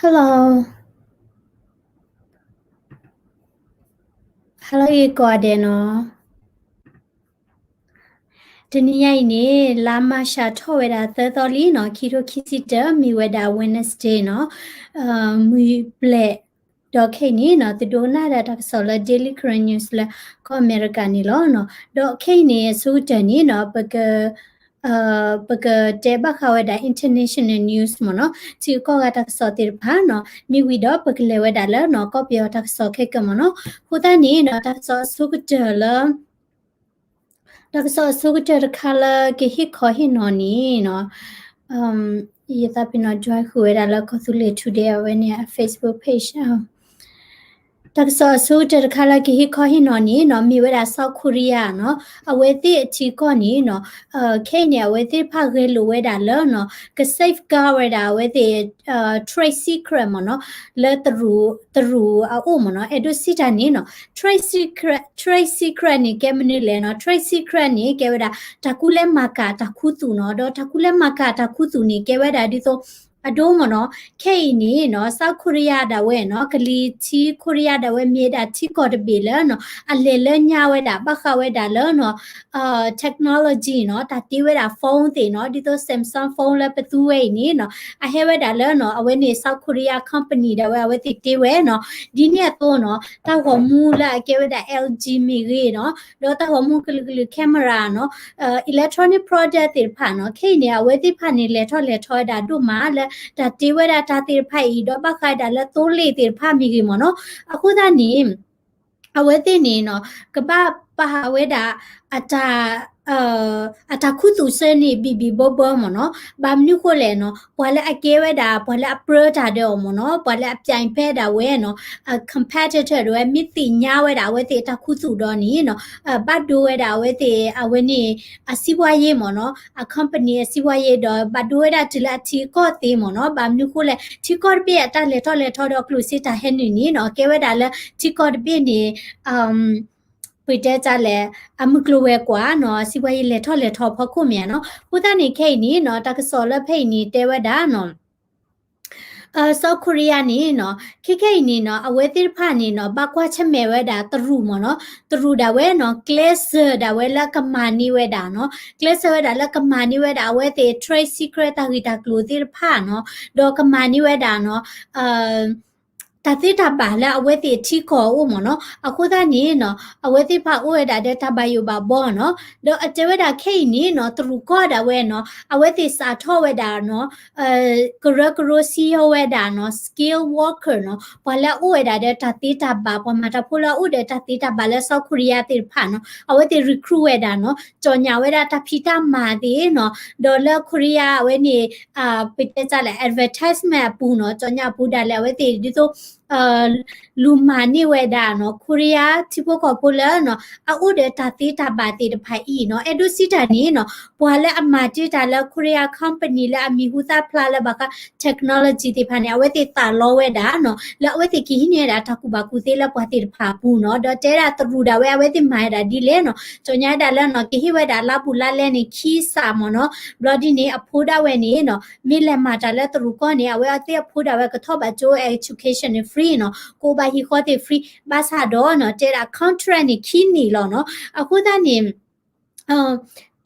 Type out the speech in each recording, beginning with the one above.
Hello, hello ယကိးဂၤဒဲးနီၤ. တနံၤညါအံၤန့ၣ် လါမၢ်ၡးထီၣ်ဝဲဒၣ်သၢသီလံနီၤ, ခံထိခံဆံတၢ မ့ၢ်ဝဲဒၣ် Wednesday နီၤ, မုၢ်ဘျဲၣ်, ဒီးခဲအံၤန့ၣ်နီၤ သုဒိကနၣ်ဒၣ်တၢ်ကစီၣ်လၢ Daily Karen News လၢကီၢ်အမဲရကၤန့ၣ်လီၤ. ဒီးခဲအံၤန့ၣ် အဆိကတၢၢ်န့ၣ်နီၤ ပက ပကတဲဘၣ်ဃးဝဲဒၣ် international news မ့ၢ်နီၤ, ထံဂုၤကီၢ်ဂၤတၢ်ကစီၣ်သ့ၣ်တဖၣ်နီၤ, မ့ၢ်ဝံၤဒီးပကလဲၤဝဲဒၣ်လၢနီၤ ကီၢ်ပယီၤတၢ်ကစီၣ်ခဲကၢမ့ၢ်နီၤ. အဃိသတးန့ၣ်နီၤ တၢ်ကစီၣ်အဆိကတၢၢ်လၢ တၢ်ကစီၣ်အဆိကတၢၢ်တခါလၢကဟ့ၣ်ခီဟ့ၣ်နီၤန့ၣ်နီၤ, ယသးပ့ၤနီၣ် join ဃုာ်ဝဲဒၣ်လၢကီၢ်သူလ့ၤ today အဝဲန့ၣ် Facebook page တၢ်ကစီၣ်အဆိကတၢၢ်တခါလၢကဟ့ၣ်ခီဟ့ၣ်နီၤန့ၣ်နီၤ မ့ၢ်ဝဲဒၣ် South Korea နီၤ, အဝဲသ့ၣ်အထံကီၢ်န့ၣ်နီၤ, ခဲအံၤန့ၣ် အဝဲသ့ၣ်တဖၣ်ဂဲၤလိာ်ဝဲဒၣ်လၢနီၤ က safeguard ဝဲဒၣ်အဝဲသ့ၣ် trade secret မ့ၢ်နီၤ, လၢတရူးအအိၣ်မ့ၢ်နီၤ. အဲၣ်ဒိးစံးတၢ်န့ၣ်နီၤ trade secret, trade secret န့ၣ် ကဲမနုၤလဲၣ်နီၤ, trade secret န့ၣ် ကဲဝဲဒၣ် တၢ်ကူၣ်လဲၤမၤကၤတၢ်ခူသူၣ်နီၤ, ဒီးတၢ်ကူၣ်လဲၤမၤကၤတၢ်ခူသူၣ်န့ၣ် ကဲဝဲဒၣ်ဒ်သိး အဒိမ့ၢ်နီၤ, ခဲအံၤန့ၣ်နီၤ South Korea ဒၣ်ဝဲနီၤ, ကလံၤထံ Korea ဒၣ်ဝဲမ့ၢ်ဝဲဒၣ်ထံကီၢ်တဘ့ၣ်လၢနီၤ အလဲၤလၢညါဝဲဒၣ် ဘၣ်ဃးဝဲဒၣ်လၢနီၤ technology နီၤ, တၢ်တ့ဝဲဒၣ် phone သ့ၣ်နီၤ, ဒ်သိး Samsung phone လၢပသူဝဲအံၤန့ၣ်နီၤ, အဟဲဝဲဒၣ်လၢနီၤ အဝဲန့ၣ် South Korea company ဒၣ်ဝဲ အဝဲသ့ၣ်တ့ဝဲနီၤ. ဒ်န့ၣ်အသိးနီၤ တၢ်ဂီၤမူလၢအကဲဝဲဒၣ် L G မ့ၢ်ဂ့ၤနီၤ, ဒီးတၢ်ဂီၤမူကလုာ်ကလုာ် camera နီၤ, electronic product သ့ၣ်တဖၣ်နီၤ, ခဲအံၤန့ၣ် အဝဲသ့ၣ်တဖၣ်န့ၣ် လဲၤထီၣ်လဲၤထီဝဲဒၣ်ဒိၣ်မးလၢ တၢ်တ့ဝဲဒၣ်တၢ်သ့ၣ်တဖၣ်အံၤ ဒီးဘၣ်ဃးဝဲဒၣ်လၢသိလ့ၣ်သ့ၣ်တဖၣ်မ့ၢ်ဂ့ၤမ့ၢ်နီၤ. အဃိသတးန့ၣ် အဝဲသ့ၣ်န့ၣ်နီၤ ကဘၣ်ပာ်ဝဲဒၣ် အတၢ် အတၢ်ခူသူၣ်ဆၢန့ၣ် ဘံၣ်ဘံၣ်ဘၢဘၢမ့ၢ်နီၤ. ဘၣ်မနုၤဃိလဲၣ်နီၤ, ပှၤလၢအကဲဝဲဒၣ် ပှၤလၢအပြၢတၢ်ဒီးအီၤမ့ၢ်နီၤ, ပှၤလၢအပြိုင်ဖဲဒၣ်ဝဲနီၤ, အ competitor ဒၣ်ဝဲ မ့ၢ်သ့ၣ်ညါဝဲဒၣ်အဝဲသ့ၣ်အတၢ်ခူသူၣ်ဒီးန့ၣ်နီၤ, ဘၣ်ဒိဝဲဒၣ်အဝဲသ့ၣ် အဝဲန့ၣ် အစံးဘှါယ့မ့ၢ်နီၤ, အ company အစံးဘှါယ့ဒီး ဘၣ်ဒိဝဲဒၣ်တုၤလၢအထံကီၢ်သ့မ့ၢ်နီၤ. ဘၣ်မနုၤဃိလဲၣ်, ထံကီၢ်တဘ့ၣ်အတၢ်လဲၤထီၣ်လဲၤထီဒီးကျိၣ်စ့တၢ်ဟဲနုာ်န့ၣ်နီၤ, ကဲဝဲဒၣ်လၢထံကီၢ်တဘ့ၣ်န့ၣ် ပတဲတၢ်လဲၣ်, အမုၢ်ကျိၤဝဲၤကွာ်နီၤ, စံးဘှါယ့လဲၤထီၣ်လဲၤထီအဖီခိၣ်မ့ၢ်ဧါနီၤ. အဃိသတးန့ၣ် ခဲအံၤန့ၣ်နီၤ, တၢ်ကစီၣ်လၢဖဲအံၤန့ၣ် တဲဝဲဒၣ်နီၤ, South Korea န့ၣ်နီၤ, ခဲခဲအံၤန့ၣ်နီၤ, အဝဲသ့ၣ်တဖၣ်န့ၣ်နီၤ, ဘၣ်ကွၢ်ဆၢၣ်မဲာ်ဝဲဒၣ်တရူးမ့ၢ်နီၤ, တရူးဒၣ်ဝဲနီၤ, ကျဲးစၢးဒၣ်ဝဲလၢကမၤန့ၢ်ဝဲဒၣ်နီၤ, ကျဲးစၢးဝဲဒၣ်လၢကမၤန့ၢ်ဝဲဒၣ်အဝဲသ့ၣ် trade secret တၢ်ဂ့ၢ်တၢ်ကျိၤသ့ၣ်တဖၣ်နီၤ, ဒီးကမၤန့ၢ်ဝဲဒၣ်နီၤ တၢ်သ့တၢ်ဘၣ်လၢအဝဲသ့ၣ်ထံကီၢ်အအိၣ်မ့ၢ်နီၤ. အဃိသတးန့ၣ်နီၤ, အဝဲသ့ၣ်တဖၣ်အိၣ်ဝဲဒၣ်ဒီးတၢ်ဘၣ်ယိၣ်ဘၣ်ဘီနီၤ. ဒီးအတဲဝဲဒၣ်ခဲအံၤန့ၣ်နီၤ, တရူးကီၢ်ဒၣ်ဝဲနီၤ, အဝဲသ့ၣ်စးထီၣ်ဝဲဒၣ်နီၤ, ကရၢကရိစံယီဝဲဒၣ်နီၤ, skilled worker နီၤ, ပှၤလၢအအိၣ်ဝဲဒၣ်ဒီးတၢ်သ့တၢ်ဘၣ်, ပှၤမၤတၢ်ဖိလၢအအိၣ်ဒီးတၢ်သ့တၢ်ဘၣ်လၢ South Korea သ့ၣ်တဖၣ်နီၤ, အဝဲသ့ၣ် recruit ဝဲဒၣ်နီၤ, ကြော်ငြာဝဲဒၣ်တၢ်ဖံးတၢ်မၤသ့ၣ်နီၤ, ဒီးလၢ Korea အဝဲန့ၣ် ပတဲတၢ်လဲၣ် advertisement အပူၤနီၤ, ကြော်ငြာအပူၤဒၣ်လဲာ် အဝဲသ့ၣ်ဒ်သိး လူၤမၤန့ၢ်ဝဲဒၣ်နီၤ, Korea ထံဖိကီၢ်ဖိလၢနီၤ, အအိၣ်ဒီးတၢ်သ့တၢ်ဘၣ်သ့ၣ်တဖၣ်အံၤနီၤ. အဲၣ်ဒိးစံးတၢ်န့ၣ်နီၤ, ပှၤလၢအမၤတ့ၢ်တၢ်လၢ Korea company လၢအမံၤဟူသၣ်ဖျါလၢဘၣ်ဃး technology သ့ၣ်တဖၣ်န့ၣ် အဝဲသ့ၣ်သးလီဝဲဒၣ်နီၤ, လၢအဝဲသ့ၣ်ကဟံးန့ၢ်ဝဲဒၣ်တၢ်ကူၣ်ဘၣ်ကူၣ်သ့လၢပှၤသ့ၣ်တဖၣ်အပူၤနီၤ. ဒီးတဲဒၣ်တရူးဒၣ်ဝဲ အဝဲသ့ၣ်မၤဝဲဒၣ်ဒ်လဲၣ်နီၤ, ကြော်ငြာဝဲဒၣ်လၢနီၤ, ကဟ့ၣ်ဝဲဒၣ်လါဘူးလါလဲန့ၣ် ခံစးမ့ၢ်နီၤ. ဘျီဒ်န့ၣ် အဖိဒၣ်ဝဲန့ၣ်နီၤ, မ့ၢ်လဲၤမၤတၢ်လၢတရူးကီၢ်န့ၣ် အဝဲသ့ၣ်အဖိဒၣ်ဝဲကထီၣ်ဘၣ်ကၠိ education န့ၣ် free နီၤ, ကအိၣ်ဘၣ်ဟံၣ်ဃီသ့ၣ် free, ဘၣ်ဆၣ်ဒီးနီၤ, တဲဒၣ် contract န့ၣ် ခံနံၣ်လီၤနီၤ. အဃိသတးန့ၣ် ထံ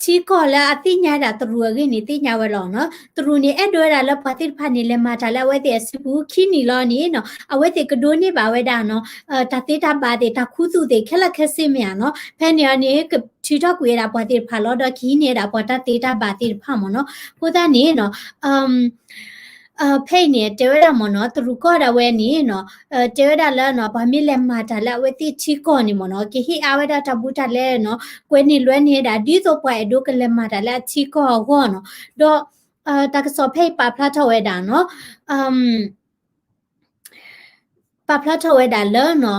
ကီၢ်လၢအသ့ၣ်ညါဒၣ်တရူးအဂ့ၢ်န့ၣ် သ့ၣ်ညါဝဲလီၤနီၤ. တရူးန့ၣ် အဲၣ်ဒိးဝဲဒၣ်လၢပှၤသ့ၣ်တဖၣ်န့ၣ် လဲၤမၤတၢ်လၢအဝဲသ့ၣ်အစုပူၤ ခံနံၣ်လီၤန့ၣ်နီၤ, အဝဲသ့ၣ်ကဒိးန့ၢ်ဘၣ်ဝဲဒၣ်နီၤ, တၢ်သ့တၢ်ဘၣ်သ့ၣ် တၢ်ခူသူၣ်သ့ၣ် ခဲလၢာ်ခဲဆ့မ့ၢ်ဧါနီၤ. ဖဲန့ၣ်အီၤန့ၣ် ကထုးထီၣ်ကွံာ်ဝဲဒၣ်ပှၤသ့ၣ်တဖၣ်လီၤ, ဒီးကဟံးန့ၢ်ဝဲဒၣ်ပှၤတၢ်သ့တၢ်ဘၣ်သ့ၣ်တဖၣ်မ့ၢ်နီၤ. အဃိသတးန့ၣ်နီၤ ဖဲအံၤန့ၣ် တဲဝဲဒၣ်မ့ၢ်နီၤ, တရူးကီၢ်ဒၣ်ဝဲန့ၣ်နီၤ, တဲဝဲဒၣ်လၢနီၤ, ပှၤမ့ၢ်လဲၤမၤတၢ်လၢအဝဲသ့ၣ်ထံကီၢ်န့ၣ်မ့ၢ်နီၤ, ကဟ့ၣ်အါဝဲဒၣ်တၢ်ဘူးတၢ်လဲနီၤ, ကွဲးန့ၢ်လွဲန့ၢ်ဝဲဒၣ် ဒ်သိးပှၤအဲၣ်ဒိးကလဲၤမၤတၢ်လၢအထံကီၢ်အဂီၢ်နီၤ. ဒီး တၢ်ကစီၣ်ဖဲအံၤပာ်ဖျါထီၣ်ဝဲဒၣ်နီၤ, ပာ်ဖျါထီၣ်ဝဲဒၣ်လၢနီၤ,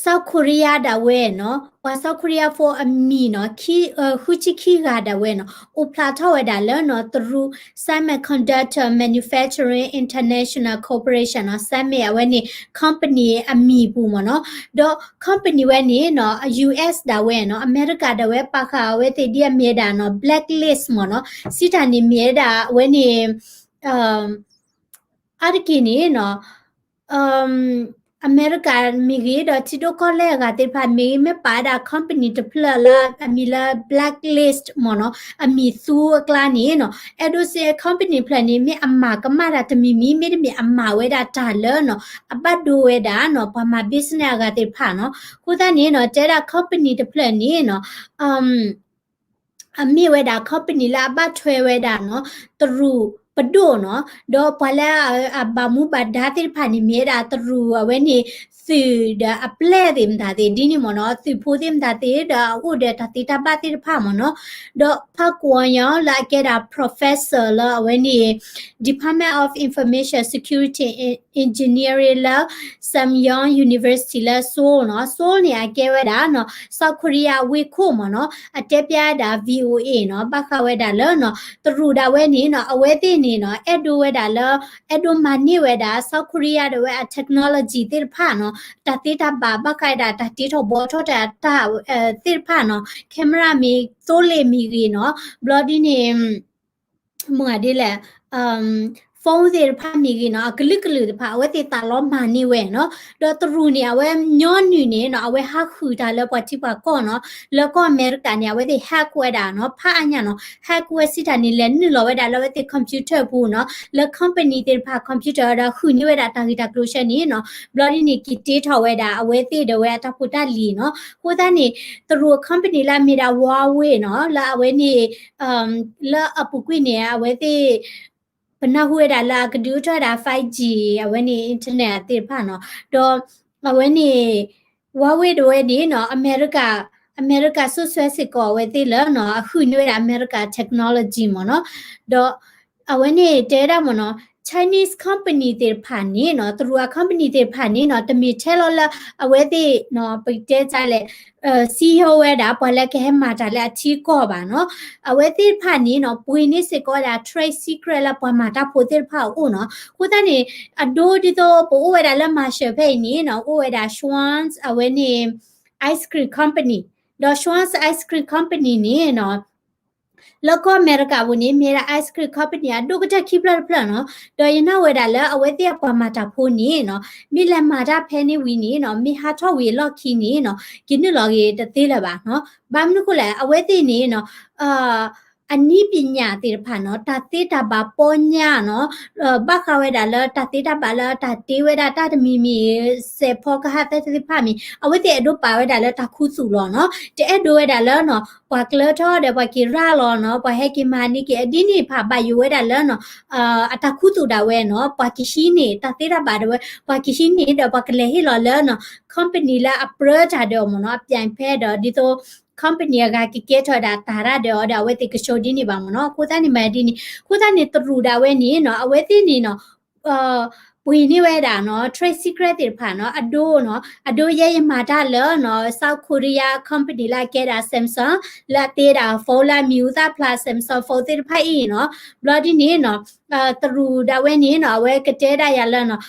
South Korea ဒၣ်ဝဲနီၤ, ပှၤ South Korea ဖိအမံၤနီၤ, ဃုဆံခံဂၤဒၣ်ဝဲနီၤ, အိၣ်ဖျါထီၣ်ဝဲဒၣ်လၢနီၤ, တရူး Semiconductor Manufacturing International Corporation နီၤ, Semi အဝဲန့ၣ် company အမံၤပူၤမ့ၢ်နီၤ. ဒီး company ဝဲန့ၣ်နီၤ, US ဒၣ်ဝဲနီၤ, အမဲရကၤဒၣ်ဝဲ ပာ်ဃာ်အဝဲသ့ၣ်ဒ်အမ့ၢ်ဝဲဒၣ်နီၤ, blacklist မ့ၢ်နီၤ. စံးတၢ်န့ၣ်မ့ၢ်ဝဲဒၣ် အဝဲန့ၣ် အါတက့ၢ်န့ၣ်နီၤ အမဲရကၤမ့ၢ်ဂ့ၤ ဒီးထံဒိၣ်ကီၢ်လဲၢ်အဂၤသ့ၣ်တဖၣ်မ့ၢ်ဂ့ၤ မ့ၢ်ပာ်ဝဲဒၣ် company တဖျၢၣ်လၢအမံၤလၢ blacklist မ့ၢ်နီၤ အမံၤသူအကျါန့ၣ်နီၤ အဲၣ်ဒိးစ့ company ဖျၢၣ်န့ၣ် မ့ၢ်အမၤကမၣ်တၢ်တမံၤမံၤ မ့တမ့ၢ်အမၤဝဲဒၣ်တၢ်လၢနီၤ အဘၣ်ဒိဝဲဒၣ်နီၤ ပှၤမၤ business အဂၤသ့ၣ်တဖၣ်နီၤ အဃိသတးန့ၣ်နီၤ တဲဒၣ် company တဖျၢၣ်န့ၣ်နီၤ အမ့ၢ်ဝဲဒၣ် company လၢအဘၣ်ထွဲဝဲဒၣ်နီၤ တရူးပဒိၣ်နီၤ ဒီးပှၤလၢအဘၣ်မူဘၣ်ဒါသ့ၣ်တဖၣ်န့ၣ် မ့ၢ်ဝဲဒၣ်တရူးအဝဲန့ၣ် သုးဒီးအပျဲၢ်သ့ၣ်မတၤသ့ၣ် ဒ်န့ၣ်မ့ၢ်နီၤ သုးဖိသ့ၣ်မတၤသ့ၣ် ဒီးအအိၣ်ဒီးတၢ်သ့တၢ်ဘၣ်သ့ၣ်တဖၣ်မ့ၢ်နီၤ ဒီးဖးကွီၤယီၤလၢအကဲဒၣ် professor လၢအဝဲန့ၣ် Department of Information Security Engineering လၢ Sanyong University လၢ Seoul နီၤ Seoul န့ၣ် အကဲဝဲဒၣ်နီၤ South Korea အဝ့ၢ်ခိၣ်မ့ၢ်နီၤ အတဲပျးဒၣ် VOA နီၤ ဘၣ်ဃးဝဲဒၣ်လၢနီၤ တရူးဒၣ်ဝဲန့ၣ်နီၤ အဝဲသ့ၣ်န့ၣ်နီၤ အဲၣ်ဒိးဝဲဒၣ်လၢ အဲၣ်ဒိးမၤန့ၢ်ဝဲဒၣ် South Korea ဒၣ်ဝဲအ technology သ့ၣ်တဖၣ်နီၤ တၢ်သ့တၢ်ဘၣ် ဘၣ်ဃးဝဲဒၣ်တၢ်တ့ထီၣ်ဘှီထီၣ်တၢ် တၢ်သ့ၣ်တဖၣ်နီၤ camera မ့ၢ် သိလ့ၣ်မ့ၢ်ဂ့ၤနီၤ ဘျီဒ်န့ၣ် မ့ၢ်ဒ်လဲၣ် phone သ့ၣ်တဖၣ်မ့ၢ်ဂ့ၤနီၤ အကလုာ်ကလုာ်တဖၣ် အဝဲသ့ၣ်သးလီမၤန့ၢ်ဝဲနီၤ ဒီးတရူးန့ၣ် အဝဲညီနုၢ်န့ၣ်နီၤ အဝဲဟးဃုာ်တၢ်လၢပှၤထံပှၤကီၢ်နီၤ လၢကီၢ်အမဲရကၤန့ၣ် အဝဲသ့ၣ် hack ဝဲဒၣ်နီၤ ဖးအါညါနီၤ hack ဝဲစံးတၢ်န့ၣ် လဲၤနုာ်လီၤဝဲဒၣ်လၢအဝဲသ့ၣ် computer ပူၤနီၤ လၢ company သ့ၣ်တဖၣ် computer ဒီးဃုာ်န့ၢ်ဝဲဒၣ်တၢ်ဂ့ၢ်တၢ်ကျိၤဆၢန့ၣ်နီၤ ဘျီဒ်န့ၣ် က့ၤတ့ထီၣ်ဝဲဒၣ် အဝဲသ့ၣ်ဒီးဝဲအတၢ်ဖိတၢ်လံၤနီၤ အဃိသတးန့ၣ် တရူး company လၢအမ့ၢ်ဒၣ် Huawei နီၤ လၢအဝဲန့ၣ် လၢအပူၤကွံာ်န့ၣ် အဝဲသ့ၣ် ပနၢ်ဟူဝဲဒၣ်လၢအကဒုးအိၣ်ထီၣ်ဝဲဒၣ် five G အဝဲန့ၣ် internet သ့ၣ်တဖၣ်နီၤ ဒီးအဝဲန့ၣ် Huawei ဒၣ်ဝဲန့ၣ်နီၤ အမဲရကၤ အမဲရကၤစိာ်ဆှၢစ့ၢ်ကီးအဝဲသ့ၣ်လၢနီၤ အဃုာ်န့ၢ်ဝဲဒၣ်အမဲရကၤ technology မ့ၢ်နီၤ ဒီးအဝဲန့ၣ်တဲဝဲဒၣ်မ့ၢ်နီၤ Chinese company သ့ၣ်တဖၣ်န့ၣ်နီၤ တရူးအ company သ့ၣ်တဖၣ်န့ၣ်နီၤ တမ့ၢ်ထဲလီၤလၢအဝဲသ့ၣ်နီၤ ပတဲတၢ်လဲၣ် စံယိဝဲဒၣ် ပှၤလၢကဟဲမၤတၢ်လၢအထံကီၢ်ဘၣ်နီၤ အဝဲသ့ၣ်တဖၣ်န့ၣ်နီၤ ပှ့ၤန့ၢ်စ့ၢ်ကီးဝဲဒၣ် trade secret လၢပှၤမၤတၢ်ဖိသ့ၣ်တဖၣ်အအိၣ်နီၤ အဃိသတးန့ၣ် အဒိဒ်သိးပအိၣ်ဝဲဒၣ်လၢ Marshall ဖဲအံၤန့ၣ်နီၤ အိၣ်ဝဲဒၣ် Schwan's အဝဲန့ၣ် ice cream company ဒီး Schwan's ice cream company န့ၣ်နီၤ လၢကီၢ်အမဲရကၤပူၤန့ၣ် မ့ၢ်ဝဲဒၣ် ice cream company အဒိၣ်ကတၢၢ်ခံဖျၢၣ်တဖျၢၣ်နီၤ ဒီးယနာ်ဝဲဒၣ်လၢအဝဲသ့ၣ်အပှၤမၤတၢ်ဖိန့ၣ်နီၤ မ့ၢ်လဲၤမၤတၢ်ဖဲန့ၣ်ဝံၤန့ၣ်နီၤ မ့ၢ်ဟးထီၣ်ဝံၤအလီၢ်ခံန့ၣ်နီၤ က့ၤနုာ်လီၤဂ့ၤတသ့လၢၤဘၣ်နီၤ ဘၣ်မနုၤဃိလဲၣ် အဝဲသ့ၣ်န့ၣ်နီၤ အနည်းပညာသ့ၣ်တဖၣ်နီၤ တၢ်သ့တၢ်ဘၣ်ပီညါနီၤ ဘၣ်ဃးဝဲဒၣ်လၢတၢ်သ့တၢ်ဘၣ်လၢတၢ်တ့ဝဲဒၣ်တၢ်တမံၤမံၤ စဲးဖီကဟၣ်သ့ၣ်တဖၣ်မံၤ အဝဲသ့ၣ်အဲၣ်ဒိးပာ်ဝဲဒၣ်လၢတၢ်ခူသူၣ်လီၤနီၤ တအဲၣ်ဒိးဝဲဒၣ်လၢနီၤ ပှၤကျၢၤထီၣ်ဒီးပှၤက့ၤရၤလီၤနီၤ ပှၤဟဲက့ၤမၤန့ၢ်က့ၤ အဒ်န့ၣ်တဖၣ်ဘၣ်ယိၣ်ဝဲဒၣ်လၢနီၤ အတၢ်ခူသူၣ်ဒၣ်ဝဲနီၤ ပှၤကဟံးန့ၢ် တၢ်သ့တၢ်ဘၣ်ဒၣ်ဝဲ ပှၤကဟံးန့ၢ်ဒီးပှၤကလဲၤဟ့ၣ်လီၤလၢနီၤ company လၢအပြၢတၢ်ဒီးအီၤမ့ၢ်နီၤ အပြိုင်ဖဲဒီးဒ်သိး company အဂၤကကဲထီၣ်ဝဲဒၣ်တၢ်ရၢ်ဒီးအီၤဒီး အဝဲသ့ၣ်ကဆိးဒ်န့ၣ်ဘၣ်မ့ၢ်နီၤ အဃိသတးန့ၣ်မၤဒ်န့ၣ် အဃိသတးန့ၣ် တရူးဒၣ်ဝဲန့ၣ်နီၤ အဝဲသ့ၣ်န့ၣ်နီၤ ပှ့ၤန့ၢ်ဝဲဒၣ်နီၤ trade secret သ့ၣ်တဖၣ်နီၤ အဒိနီၤ အဒိယဲယမၤတၢ်လၢနီၤ South Korea company လၢအကဲဒၣ် Samsung လၢအတ့ဒၣ် phone လၢအမံၤဟူသၣ်ဖျါ Samsung phone သ့ၣ်တဖၣ်အံၤနီၤ ဘျီဒ်န့ၣ်နီၤ တရူးဒၣ်ဝဲန့ၣ်နီၤ အဝဲကတဲဒၣ်ယၤလၢနီၤ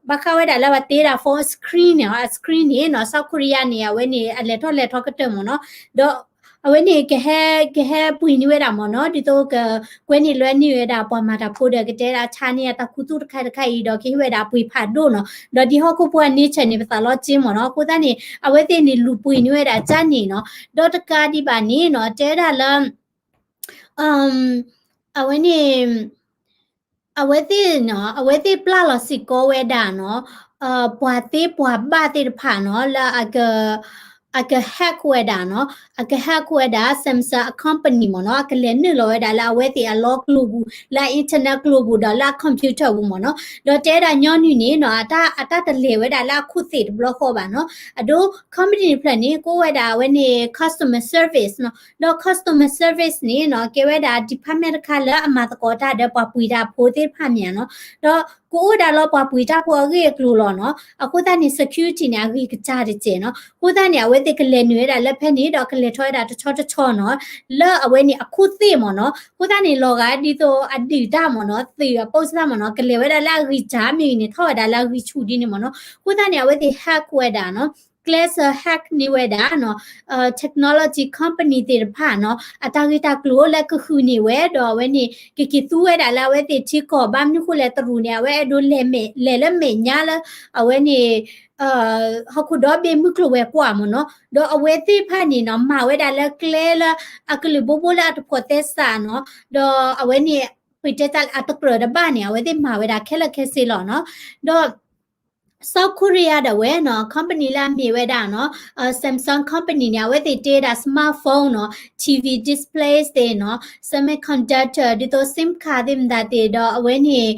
ဘၣ်ဃးဝဲဒၣ်လၢပှၤတ့ဒၣ် phone screen န့ၣ် အ screen န့ၣ်နီၤ South Korea န့ၣ် အဝဲန့ၣ် အလဲၤထီၣ်လဲၤထီကတၢၢ်မ့ၢ်နီၤ ဒီး အဝဲန့ၣ် ကဟဲ ကဟဲပှ့ၤန့ၢ်ဝဲဒၣ်မ့ၢ်နီၤ ဒ်သိးကကွဲန့ၢ်လွဲန့ၢ်ဝဲဒၣ်ပှၤမၤတၢ်ဖိဒီး ကတဲဒၣ်ဆါန့ၢ်အတၢ်ခူသူၣ်တခါတခါအံၤဒီး ကဟ့ၣ်ဝဲဒၣ်ပှ့ၤဖးဒိၣ်နီၤ ဒီးဒ်ဟီၣ်ခိၣ်ဖိအ nature န့ၣ် ပသးလီၤက့မ့ၢ်နီၤ အဃိသတးန့ၣ် အဝဲသ့ၣ်န့ၣ် လူၤပှ့ၤန့ၢ်ဝဲဒၣ်ကၢ်န့ၣ်နီၤ ဒီးတကးဒံးဘၣ်န့ၣ်နီၤ တဲဝဲဒၣ်လၢ အဝဲန့ၣ် အဝဲသ့ၣ်နီၤ အဝဲသ့ၣ်ပျၢ်လီၤစ့ၢ်ကီးဝဲဒၣ်နီၤ ပှၤသ့ပှၤဘၣ်သ့ၣ်တဖၣ်နီၤ လၢအက အက hack ဝဲဒၣ်နီၤ အက hack ဝဲဒၣ် Samsung အ company မ့ၢ်နီၤ အကလဲၤနုာ်လီၤဝဲဒၣ်လၢအဝဲသ့ၣ်အလီကျိၤပူၤ လၢအ internet ကျိၤပူၤဒီးလၢအ computer ပူၤမ့ၢ်နီၤ ဒီးတဲဝဲဒၣ်ညီနုၢ်န့ၣ်နီၤ အတၢ် အတၢ်တလဲၤဝဲဒၣ်လၢအခိၣ်သ့ၣ်တဘျီဃီဘၣ်နီၤ အဒိ company တဖျၢၣ်န့ၣ် ကအိၣ်ဝဲဒၣ်အဝဲန့ၣ် customer service နီၤ ဒီး customer service န့ၣ်နီၤ ကဲဝဲဒၣ် department တခါလၢအမၤသကိးတၢ်ဒီးပှၤပှ့ၤတၢ်ဖိသ့ၣ်တဖၣ်မ့ၢ်နီၤ ဒီးကအိၣ်ဒၣ်လၢပှၤပှ့ၤတၢ်ဖိအဂ့ၢ်အကျိၤလီၤနီၤ အဃိသတးန့ၣ် security န့ၣ် အဂ့ၤကစၢ်တစဲးနီၤ အဃိသတးန့ၣ် အဝဲသ့ၣ်ကလဲၤနုာ်ဝဲဒၣ်လၢဖဲန့ၣ် ဒီးကလဲၤထီၣ်ဝဲဒၣ်တဆီတဆီနီၤ လၢအဝဲန့ၣ်အခိၣ်သ့ၣ်မ့ၢ်နီၤ အဃိသတးန့ၣ် လီၤဂာ်ဒ်သိးအဒုၣ်တၢ်မ့ၢ်နီၤ သုးအပိၢ်စၢ်မ့ၢ်နီၤ ကလဲၤဝဲဒၣ်လၢအဂံၢ်စၢ်မ့ၢ်ဂ့ၤန့ၣ် ထီၣ်ဝဲဒၣ်လၢအဂံၢ်ဆူၣ်ဒ်န့ၣ်မ့ၢ်နီၤ အဃိသတးန့ၣ် အဝဲသ့ၣ် hack ဝဲဒၣ်နီၤ ပှၤမ့ၢ်ကျဲးစၢး hack န့ၢ်ဝဲဒၣ်နီၤ technology company သ့ၣ်တဖၣ်နီၤ အတၢ်ဂ့ၢ်တၢ်ကျိၤလၢကဃုန့ၢ်ဝဲ ဒီးအဝဲန့ၣ် ကက့ၤသူဝဲဒၣ်လၢအဝဲသ့ၣ်ထံကီၢ် ဘၣ်မနုၤဃိလဲၣ် တရူးန့ၣ် အဝဲအဲၣ်ဒိးလဲၤမဲာ် လဲၤလၢမဲာ်ညါလၢ အဝဲန့ၣ် ဟီၣ်ခိၣ်ဒီဘ့ၣ်မုၢ်ကျိၤဝဲၤကွာ်မ့ၢ်နီၤ ဒီးအဝဲသ့ၣ်တဖၣ်န့ၣ်နီၤ မၤဝဲဒၣ်လၢကျဲလၢ အကလုာ်ဘိဘိလၢအတဖိးသဲစးနီၤ ဒီးအဝဲန့ၣ် ပတဲတၢ်လၢအတကြၢးတဘၣ်န့ၣ် အဝဲသ့ၣ်မၤဝဲဒၣ်ခဲလၢာ်ခဲဆ့လီၤနီၤ ဒီး South Korea ဒၣ်ဝဲနီၤ company လၢအမ့ၢ်ဝဲဒၣ်နီၤ Samsung company န့ၣ် အဝဲသ့ၣ်တ့ဝဲဒၣ် smartphone နီၤ T V displays သ့ၣ်နီၤ semiconductor ဒ်သိး SIM card သ့ၣ်မတၤသ့ၣ် ဒီးအဝဲန့ၣ်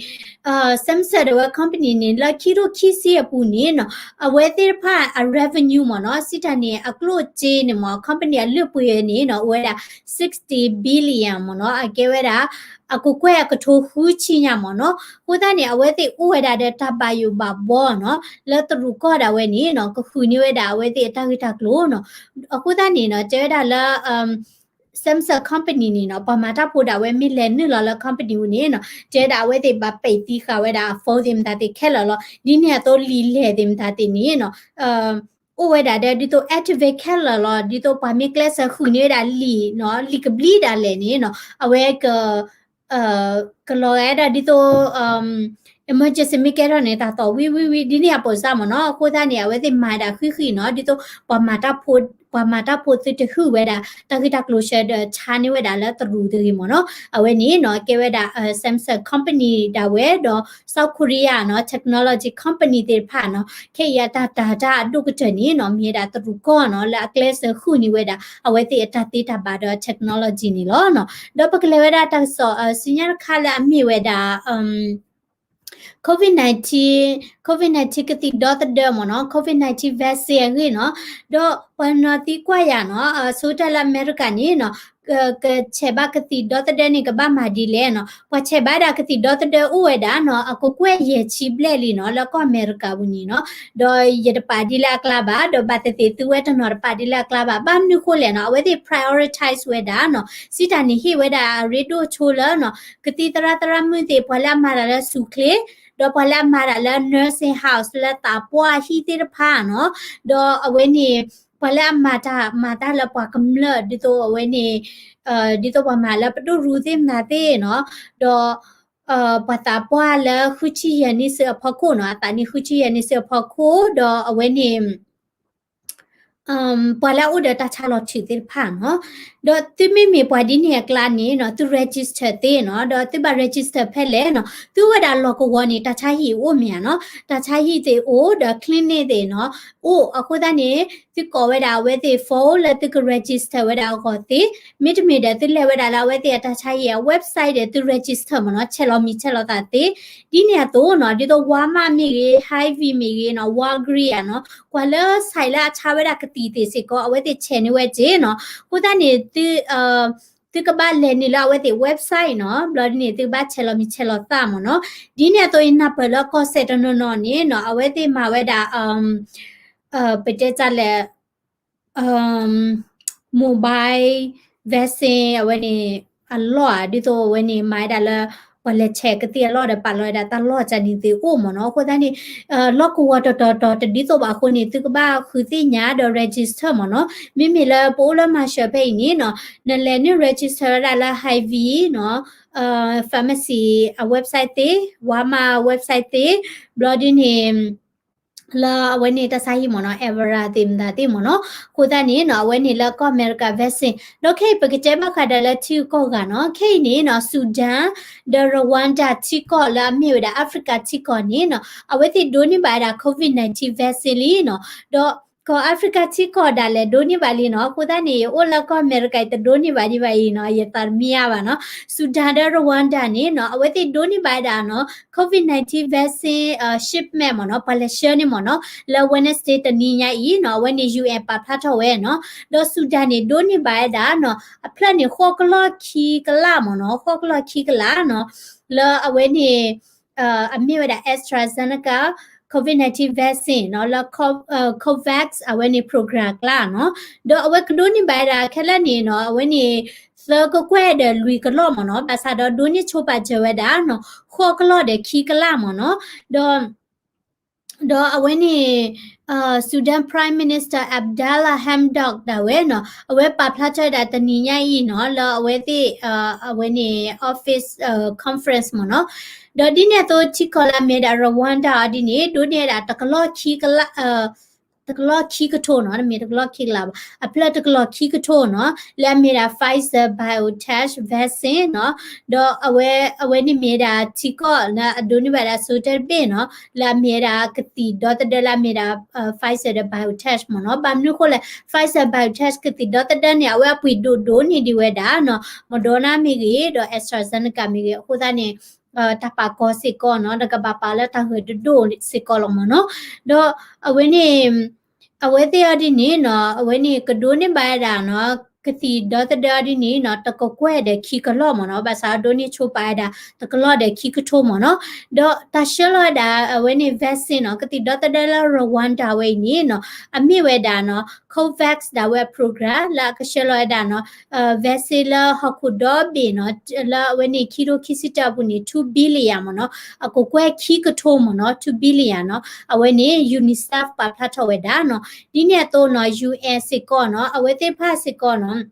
Samsung ဒၣ်ဝဲ company န့ၣ် လၢခံထိခံဆံအပူၤန့ၣ်နီၤ အဝဲသ့ၣ်တဖၣ်အ revenue မ့ၢ်နီၤ စံးတၢ်န့ၣ် အကျိၣ်စ့န့ၣ်မ့ၢ် company အလုၢ်အပှ့ၤန့ၣ်နီၤ အိၣ်ဝဲဒၣ် sixty billion မ့ၢ်နီၤ အကဲဝဲဒၣ် အကကွဲၢ်အကထိဃုဆံညါမ့ၢ်နီၤ အဃိသတးန့ၣ် အဝဲသ့ၣ်အိၣ်ဝဲဒၣ်ဒီးတၢ်ဘၣ်ယိၣ်ဘၣ်ဘီနီၤ လၢတရူးကီၢ်ဒၣ်ဝဲန့ၣ်နီၤ ကဃုန့ၢ်ဝဲဒၣ်အဝဲသ့ၣ်အတၢ်ဂ့ၢ်တၢ်ကျိၤနီၤ အဃိသတးန့ၣ်နီၤ တဲဝဲဒၣ်လၢ Samsung company န့ၣ်နီၤ ပှၤမၤတၢ်ဖိဒၣ်ဝဲမ့ၢ်လဲၤနုာ်လီၤလၢ company ပူၤန့ၣ်နီၤ တဲဝဲဒၣ်အဝဲသ့ၣ်ဘၣ်ပဲာ်သံဃာ်ဝဲဒၣ်အ phone သ့ၣ်မတၤသ့ၣ်ခဲလၢာ်လီၤ ဒ်န့ၣ်အသိးလံာ်လဲၢ်သ့ၣ်မတၤသ့ၣ်န့ၣ်နီၤ အိၣ်ဝဲဒၣ်ဒီးဒ်သိး activate ခဲလၢာ်လီၤ ဒ်သိးပှၤမ့ၢ်ကျဲးစၢးဃုန့ၢ်ဝဲဒၣ်လံာ်နီၤ လံာ်ကဘျံးဒၣ်လဲာ်န့ၣ်နီၤ အဝဲက ကလီၤဂာ်ဒၣ်ဒ်သိး emergency မ့ၢ်ကဲထီၣ်န့ၣ် တၢ်သီၣ်ဝံၤဝံၤဝံၤ ဒ်န့ၣ်အပိာ်စါမ့ၢ်နီၤ အဃိသတးန့ၣ် အဝဲသ့ၣ်မၤဒၣ်ဃံးဃံးနီၤ ဒ်သိး ပှၤမၤတၢ်ဖိ ပှၤမၤတၢ်ဖိသုတဟုၣ်ဝဲဒၣ် တၢ်ဂ့ၢ်တၢ်ကျိၤဆၢဒီးဆါန့ၢ်ဝဲဒၣ်လၢတရူးတဂ့ၤမ့ၢ်နီၤ အဝဲန့ၣ်နီၤ ကဲဝဲဒၣ် Samsung company ဒၣ်ဝဲ ဒီး South Korea နီၤ technology company သ့ၣ်တဖၣ်နီၤ ခဲအံၤအတၢ်တာ်တၢ်အဒိၣ်ကတၢၢ်န့ၣ်နီၤ မ့ၢ်ဝဲဒၣ်တရူးကီၢ်နီၤ လၢအကျဲးစၢးဃုန့ၢ်ဝဲဒၣ် အဝဲသ့ၣ်အတၢ်သ့တၢ်ဘၣ်ဒီး technology န့ၣ်လီၤနီၤ ဒီးပကလဲၤဝဲဒၣ်တၢ်ကစီၣ် ဆူညါတခါလၢအမ့ၢ်ဝဲဒၣ် COVID nineteen COVID nineteen ကသံၣ်ဒီသဒၢမ့ၢ်နီၤ COVID nineteen vaccine အဂ့ၢ်နီၤ ဒီးပှၤနီၢ်သံကွၢ်ယၤနီၤ ဆိကတၢၢ်လၢအမဲရကၤန့ၣ်နီၤ ကဆဲးဘၣ်ကသံၣ်ဒီသဒၢန့ၣ် ကဘၣ်မၤဒ်လဲၣ်နီၤ ပှၤဆဲးဘၣ်ဒၣ်ကသံၣ်ဒီသဒၢအိၣ်ဝဲဒၣ်နီၤ အကကွဲၢ်ယဲၢ်ဆံဘျဲၣ်လံနီၤ လၢကီၢ်အမဲရကၤပူၤန့ၣ်နီၤ ဒီးယတပာ်ဒ်လၢအကျါဘၣ် ဒီးဘၣ်သ့ၣ်သ့ၣ်သုဝဲတနီၤတပာ်ဒ်လၢအကျါဘၣ် ဘၣ်မနုၤဃိလဲၣ်နီၤ အဝဲသ့ၣ် prioritize ဝဲဒၣ်နီၤ စံးတၢ်န့ၣ်ဟ့ၣ်ဝဲဒၣ်အရ့ဒိၣ်ဆိလၢနီၤ ကသံၣ်သရၣ်သရၣ်မုၣ်သ့ၣ် ပှၤလၢအမၤတၢ်လၢဆူၣ်ချ့ ဒီးပှၤလၢအမၤတၢ်လၢ nursing house လၢသးပှၢ်ဟံၣ်သ့ၣ်တဖၣ်နီၤ ဒီးအဝဲန့ၣ် ပှၤလၢအမၤတၢ် မၤတၢ်လၢပှၤကမျၢၢ် ဒ်သိးအဝဲန့ၣ် ဒ်သိးပှၤမၤလၢပဒိၣ်ရူသ့ၣ်မနၤသ့ၣ်နီၤ ဒီး ပှၤသးပှၢ်လၢဃုဆံယဲၢ်နံၣ်ဆူအဖီခိၣ်နီၤ အသးနံၣ်ဃုဆံယဲၢ်နံၣ်ဆူအဖီခိၣ် ဒီးအဝဲန့ၣ် ပှၤလၢအအိၣ်ဒီးတၢ်ဆါလီၤထုးသ့ၣ်တဖၣ်နီၤ ဒီးသုမ့မ့ၢ်ပှၤဒ်န့ၣ်အကျါန့ၣ်နီၤ သု register သ့နီၤ ဒီးသုဘၣ် register ဖဲလဲၣ်နီၤ သုဝဲဒၣ်လီၢ်ကဝီၤန့ၣ် တၢ်ဆါဟံၣ်အိၣ်မ့ၢ်ဧါနီၤ တၢ်ဆါဟံၣ်သ့ၣ်အိၣ် ဒီး clinic သ့ၣ်နီၤ အိၣ်အဃိသတးန့ၣ် သုကိးဝဲဒၣ်အဝဲသ့ၣ် phone လၢသုက register ဝဲဒၣ်အဂီၢ်သ့, မ့တမ့ၢ်ဒီးသုလဲၤဝဲဒၣ်လၢအဝဲသ့ၣ်အတၢ်ဆါဟံၣ်အ website ဒီးသု register မ့ၢ်နီၤ, ဆဲးလီၤမံၤဆဲးလီၤသးသ့. ဒ်န့ၣ်အသိးနီၤ, ဒ်သိး Walmart မ့ၢ်ဂ့ၤ, Hy-Vee မ့ၢ်ဂ့ၤနီၤ, Walgreens နီၤ, ကွၢ်လၢ site လၢအဆါဝဲဒၣ်ကသံၣ်သ့ၣ်စ့ၢ်ကီး အဝဲသ့ၣ်ဆဲးန့ၢ်ဝဲက့နီၤ. အဃိသတးန့ၣ် သု သုကဘၣ်လဲၤနုာ်လၢအဝဲသ့ၣ် website နီၤ, ဘျီဒ်န့ၣ် သုကဘၣ်ဆဲးလီၤမံၤဆဲးလီၤသးမ့ၢ်နီၤ. ဒ်န့ၣ်အသိးအံၤ နၢ်ပၢၢ်လၢကီၢ်စဲၣ်တနီၤနီၤန့ၣ်နီၤ, အဝဲသ့ၣ်မၤဝဲဒၣ် ပတဲတၢ်လဲၣ် mobile vaccine အဝဲန့ၣ် အလီၢ်ဧါ, ဒ်သိးအဝဲန့ၣ် မၤဝဲဒၣ်လၢ ပှၤလဲၤဆဲးကသံၣ်အလီၢ်ဒီး ပာ်လီၤဝဲဒၣ်တၢ်လီၢ်ကန့ၣ်သ့ၣ်အိၣ်မ့ၢ်နီၤ. အဃိသတးန့ၣ် လီၢ်ကဝီၤတီၤတီၤတီၤတဒ်သိးဘၣ်အဃိန့ၣ် သုကဘၣ်ဃုသ့ၣ်ညါဒီး register မ့ၢ်နီၤ. မ့မ့ၢ်လၢပအိၣ်လၢ Marshall ဖဲအံၤန့ၣ်နီၤ, နလဲၤနုာ် register ဝဲဒၣ်လၢ Hy-Vee နီၤ, pharmacy အ website သ့, Walmart website သ့, ဘျီဒ်န့ၣ် လၢအဝဲန့ၣ်တၢ်ဆါဟံၣ်မ့ၢ်နီၤ, Avera သ့ၣ်မတၤသ့ၣ်မ့ၢ်နီၤ. အဃိသတးန့ၣ်နီၤ, အဝဲန့ၣ်လၢကီၢ်အမဲရကၤ vaccine ဒီးခဲအံၤပကတဲဘၣ်ဃးဒီးလၢထံဂုၤကီၢ်ဂၤနီၤ. ခဲအံၤန့ၣ်နီၤ, Sudan ဒီး Rwanda ထံကီၢ်လၢအမ့ၢ်ဝဲဒၣ် Africa ထံကီၢ်န့ၣ်နီၤ, အဝဲသ့ၣ်ဒိးန့ၢ်ဘၣ်ဝဲဒၣ် COVID nineteen vaccine လံနီၤ. ဒီးကီၢ် Africa ထံကီၢ်ဒၣ်လဲာ်ဒိးန့ၢ်ဘၣ်လံနီၤ. အဃိသတးန့ၣ် ယအိၣ်လၢကီၢ်အမဲရကၤ ယတဒိးန့ၢ်ဘၣ်ဒံးဘၣ်အံၤနီၤ, ယသးတမံအါဘၣ်နီၤ. Sudan ဒီး Rwanda န့ၣ်နီၤ, အဝဲသ့ၣ်ဒိးန့ၢ်ဘၣ်ဝဲဒၣ်နီၤ COVID nineteen vaccine shipment မ့ၢ်နီၤ, ပှၤလဲၤဆှၢန့ၣ်မ့ၢ်နီၤ, လၢ Wednesday တနံၤညါအံၤနီၤ, အဝဲန့ၣ် ယူဢၣ် ပာ်ဖျါထီၣ်ဝဲနီၤ. ဒီး Sudan န့ၣ် ဒိးန့ၢ်ဘၣ်ဝဲဒၣ်နီၤ, အဖျၢၣ်န့ၣ် ဃိးကလီၢ်ခံကလးမ့ၢ်နီၤ, ဃိးကလီၢ်ခံကလးနီၤ, လၢအဝဲန့ၣ် အမ့ၢ်ဝဲဒၣ် AstraZeneca COVID nineteen vaccine နီၤ, လၢ COVAX အဝဲန့ၣ် program အကျါနီၤ. ဒီးအဝဲကဒိးန့ၢ်ဘၣ်ဝဲဒၣ်ခဲလၢာ်န့ၣ်နီၤ, အဝဲန့ၣ် သၢကကွဲၢ်ဒီးလွံၢ်ကလီၢ်မ့ၢ်နီၤ, ဘၣ်ဆၣ်ဒီးဒိးန့ၢ်ဆိပာ်စၢၤဝဲဒၣ်နီၤ, ဃိးကလီၢ်ဒီးခံကလးမ့ၢ်နီၤ. ဒီး ဒီးအဝဲန့ၣ် Sudan Prime Minister Abdalla Hamdok ဒၣ်ဝဲနီၤ အဝဲပာ်ဖျါထီၣ်ဝဲဒၣ်တနံၤညါအံၤနီၤ လၢအဝဲသ့ၣ် အဝဲန့ၣ် office conference မ့ၢ်နီၤ. ဒီးဒ်န့ၣ်အသိးထံကီၢ်လၢအမ့ၢ်ဝဲဒၣ် Rwanda အီၤဒ်န့ၣ် ဒိးန့ၢ်ဝဲဒၣ်တကလီၢ်ခံကလး တကလီၢ်ခံကထိနီၤ တမ့ၢ်တကလီၢ်ခံကလးဘၣ် အဖျၢၣ်တကလီၢ်ခံကထိနီၤ လၢအမ့ၢ်ဝဲဒၣ် Pfizer BioNTech vaccine နီၤ. ဒီးအဝဲ အဝဲန့ၣ်မ့ၢ်ဝဲဒၣ်ထံကီၢ်လၢအဒိးန့ၢ်ဘၣ်ဝဲဒၣ်စိၤတဲတဘ့ၣ်နီၤ လၢအမ့ၢ်ဝဲဒၣ်ကသံၣ်ဒီသဒၢလၢအမ့ၢ်ဝဲဒၣ် Pfizer ဒီး BioNTech မ့ၢ်နီၤ. ဘၣ်မနုၤအဃိလဲၣ် Pfizer BioNTech ကသံၣ်ဒီသဒၢန့ၣ် အဝဲအပှ့ၤဒိၣ်ဒိၣ်န့ၢ်ဒံးဝဲဒၣ်နီၤ Moderna မ့ၢ်ဂ့ၤ ဒီး AstraZeneca မ့ၢ်ဂ့ၤ အဃိသတးန့ၣ် တၢ်ပာ်ကီၤစ့ၢ်ကီးနီၤ တကဘၣ်ပာ်လၢတၢ်ဂၢၢ်တဒိၣ်စ့ၢ်ကီးလီၤမ့ၢ်နီၤ. ဒီးအဝဲန့ၣ် အဝဲသ့ၣ်အီၤဒ်န့ၣ်နီၤ အဝဲန့ၣ်ကဒိးန့ၢ်ဘၣ်ဝဲဒၣ်နီၤ ကသံၣ်ဒီသဒၢအီၤဒ်န့ၣ်နီၤ တကကွဲၢ်ဒီးခံကလီၢ်မ့ၢ်နီၤ ဘၣ်ဆၣ်အဒိးန့ၢ်ဆိပာ်ဝဲဒၣ် တကလီၢ်ဒီးခံကထိမ့ၢ်နီၤ. ဒီးတၢ်ဆှၢလီၤဝဲဒၣ် အဝဲန့ၣ် vaccine နီၤ ကသံၣ်ဒီသဒၢလၢ Rwanda ဝဲအံၤန့ၣ်နီၤ အမ့ၢ်ဝဲဒၣ်နီၤ COVAX ဒၣ်ဝဲအ program လၢအကဆှၢလီၤဝဲဒၣ်နီၤ vaccine လၢဟီၣ်ခိၣ်ဒီဘ့ၣ်နီၤ လၢအဝဲန့ၣ်ခံကထိခံဆံတၢအပူၤန့ၣ် two billion မ့ၢ်နီၤ အကကွဲၢ်ခံကထိမ့ၢ်နီၤ two billion နီၤ အဝဲန့ၣ် UNICEF ပာ်ဖျါထီၣ်ဝဲဒၣ်နီၤ. ဒ်န့ၣ်အသိးနီၤ UN စ့ၢ်ကီးနီၤ အဝဲသ့ၣ်တဖၣ်စ့ၢ်ကီးနီၤ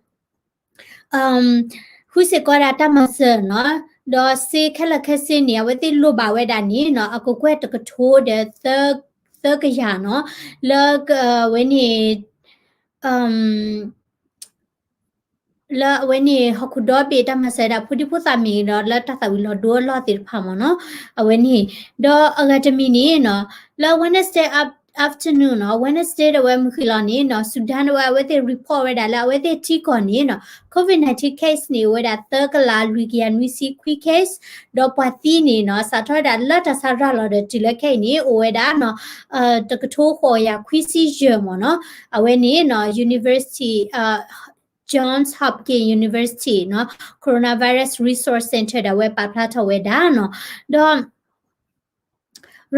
ဃုစ့ၢ်ကီးဒၣ်တၢ်မၤစၢၤနီၤ ဒီးစ့ခဲလၢာ်ခဲဆ့န့ၣ် အဝဲသ့ၣ်လိၣ်ဘၣ်ဝဲဒၣ်န့ၣ်နီၤ အကကွဲၢ်တကထိဒီး သၢကယၤနီၤ လၢအဝဲန့ၣ် လၢအဝဲန့ၣ် ဟီၣ်ခိၣ်ဒီဘ့ၣ်တၢ်မၤစၢၤဒၣ်ဖိဒံဖိသၣ်မ့ၢ်ဂ့ၤဒီး လၢတၢ်သၣ်ဝံၤလီၤဒိအလီၢ်သ့ၣ်တဖၣ်မ့ၢ်နီၤ အဝဲန့ၣ် ဒီးအဂၤတမံၤန့ၣ်နီၤ လၢ Wednesday afternoon နီၤ Wednesday ဒၣ်ဝဲမုၢ်ဃ့ၢ်လီၤန့ၣ်နီၤ Sudan ဒၣ်ဝဲအဝဲသ့ၣ် report ဝဲဒၣ်လၢအဝဲသ့ၣ်ထံကီၢ်န့ၣ်နီၤ COVID nineteen case န့ၣ် အိၣ်ဝဲဒၣ်သၢကလးလွံၢ်ကယၤနွံဆံခွံ case ဒီးပှၤသံန့ၣ်နီၤ စးထီၣ်ဝဲဒၣ်လၢတၢ်ဆါရၤလီၤဒီးတုၤလၢခဲအံၤန့ၣ် အိၣ်ဝဲဒၣ်နီၤ တကထိဃိးကယၤခွံဆံယဲၢ်မ့ၢ်နီၤ အဝဲန့ၣ်နီၤ University Johns Hopkins University နီၤ Coronavirus Resource Center ဒၣ်ဝဲပာ်ဖျါထီၣ်ဝဲဒၣ်နီၤ ဒီး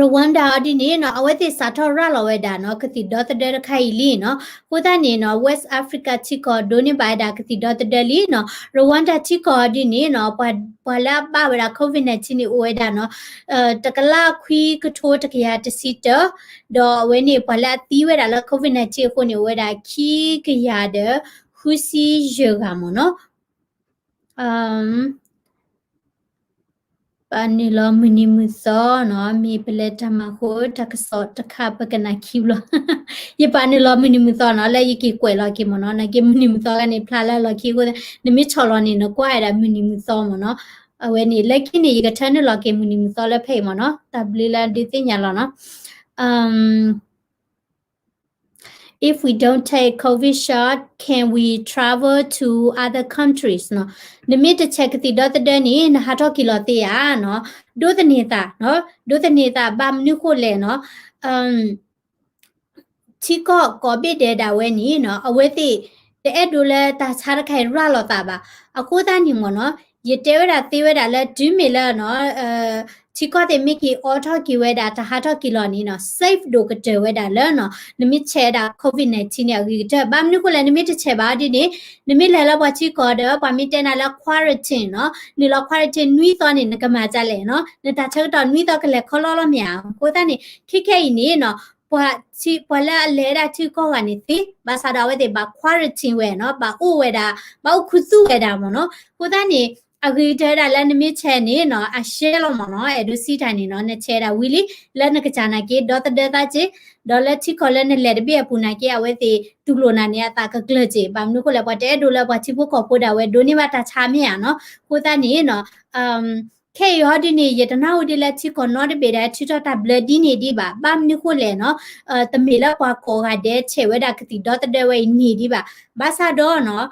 Rwanda အီၤဒ်န့ၣ်နီၤ အဝဲသ့ၣ်စးထီၣ်ရၤလီၤဝဲဒၣ်နီၤ ကသံၣ်ဒီသဒၢတခါအံၤလံနီၤ အဃိသတးန့ၣ်နီၤ West Africa ထံကီၢ်ဒိးန့ၢ်ဘၣ်ဝဲဒၣ်ကသံၣ်ဒီသဒၢလံနီၤ Rwanda ထံကီၢ်အီၤဒ်န့ၣ်နီၤ ပှၤလၢအဘၣ်ဝဲဒၣ် COVID nineteen န့ၣ်အိၣ်ဝဲဒၣ်နီၤ တကလးခွံကထိတကယၤတဆံတၢ ဒီးအဝဲန့ၣ် ပှၤလၢအသံဝဲဒၣ်လၢ COVID nineteen အဃိန့ၣ် အိၣ်ဝဲဒၣ်ခံကယၤဒီးဃုဆံယဲၢ်ဂၤမ့ၢ်နီၤ ပာ်နုာ်လီၤမုၢ်နံၤမုၢ်သီနီၤ မ့ၢ်ပလဲၤတၢ်မၤဃိ တၢ်ကစီၣ်တခါပကနၣ်ခံဘျီ ယပာ်နုာ်လီၤမုၢ်နံၤမုၢ်သီနီၤ လၢယက့ၤကွဲးလီၤက့ၤမ့ၢ်နီၤ နာ်က့မုၢ်နံၤမုၢ်သီဂၤန့ၣ် ဖျါလၢလီၢ်ခံအဃိ နမ့ၢ်ဆီၣ်လီၤန့ၣ် နကွၢ်ဝဲဒၣ်မုၢ်နံၤမုၢ်သီမ့ၢ်နီၤ အဝဲန့ၣ် လၢခံန့ၣ် ယကထၢနုာ်လီၤက့ၤမုၢ်နံၤမုၢ်သီလၢဖဲအံၤမ့ၢ်နီၤ တၢ်ဘျုးလၢဒုးသ့ၣ်ညါလီၤနီၤ If we don't take COVID shot, can we travel to other countries? နီၤ နမ့ၢ်တဆဲးကသံၣ်ဒီသဒၢန့ၣ် နဟးထီၣ်က့ၤလီၤသ့ဧါနီၤ ဒိးသန့ၤသးနီၤ ဒိးသန့ၤသး ဘၣ်မနုၤဃိလဲၣ်နီၤ ထံကီၢ်ကိးဘ့ၣ်ဒဲးဒၣ်ဝဲန့ၣ်နီၤ အဝဲသ့ၣ်တအဲၣ်ဒိးလၢတၢ်ဆါတခါအံၤရၤလီၤသးဘၣ်. အဃိသတးန့ၣ်မ့ၢ်နီၤ ယတဲဝဲဒၣ်သ့ဝဲဒၣ်လၢတုၤမ့ၢ်လၢ ထံကီၢ်သ့ၣ်မ့ၢ်က့ၤအိးထီၣ်က့ၤဝဲဒၣ် တၢ်ဟးထီၣ်က့ၤလီၤန့ၣ်နီၤ safe ဒိၣ်ကတၢၢ်ဝဲဒၣ်လၢနီၤ နမ့ၢ်ဆဲးဝဲဒၣ် COVID nineteen န့ၣ် အဂ့ၤကတၢၢ်. ဘၣ်မနုၤဃိလဲၣ် နမ့ၢ်တဆဲးဘၣ်ဒ်န့ၣ် နမ့ၢ်လဲၤလၢပှၤထံကီၢ်ဒီး ပှၤမ့ၢ်တဲနၤလၢ quarantine နီၤ နုာ်လီၤ quarantine နွံသီန့ၣ် နကမၤဒ်လဲၣ်နီၤ နတၢ်ဆၢကတီၢ်နွံသီကလဲၤခီလီလီၤမ့ၢ်ဧါ. အဃိသတးန့ၣ် ခဲခဲအံၤန့ၣ်နီၤ ပှၤလၢအလဲၤဝဲဒၣ်ထံကီၢ်ဂၤန့ၣ်သ့ ဘၣ်ဆၣ်ဒီးအဝဲသ့ၣ်ဘၣ် quarantine ဝဲနီၤ ဘၣ်အိၣ်ဝဲဒၣ် ဘၣ်အိၣ်ခူသူၣ်ဝဲဒၣ်မ့ၢ်နီၤ. အဃိသတးန့ၣ် အဂ့ၤကတၢၢ်ဝဲဒၣ်လၢနမ့ၢ်ဆဲးန့ၣ်နီၤ အရှဲလီၤမ့ၢ်နီၤ အဲၣ်ဒိးစံးတၢ်န့ၣ်နီၤ နဆဲးဝဲဒၣ်ဝံၤလံ လၢနကစၢ်နာ်က့ ဒီသဒၢသးက့ ဒီးလၢထံကီၢ်လၢနလဲၤတဘ့ၣ်အပူၤနာ်က့ အဝဲသ့ၣ်တူၢ်လိာ်နၤန့ၣ် အသးကကျၢၤက့ ဘၣ်မနုၤဃိလဲၣ် ပှၤတအဲၣ်ဒိးလၢပှၤထံဖိကီၢ်ဖိဒၣ်ဝဲဒိးန့ၢ်ဘၣ်တၢ်ဆါမ့ၢ်ဧါနီၤ. အဃိသတးန့ၣ်နီၤ ခဲအံၤဟီဒ်န့ၣ် ယတနၢ်ဟူဒ်လၢထံကီၢ်နီတဘ့ၣ်ဒၣ် ထုးထီၣ်တၢ်ဘျၢဒ်န့ၣ်ဒံးဘၣ်. ဘၣ်မနုၤဃိလဲၣ်နီၤ တမ့ၢ်လၢပှၤကိးဂၤဒဲးဆဲးဝဲဒၣ်ကသံၣ်ဒီသဒၢဝဲအံၤန့ၣ်ဒံးဘၣ်. ဘၣ်ဆၣ်ဒီးနီၤ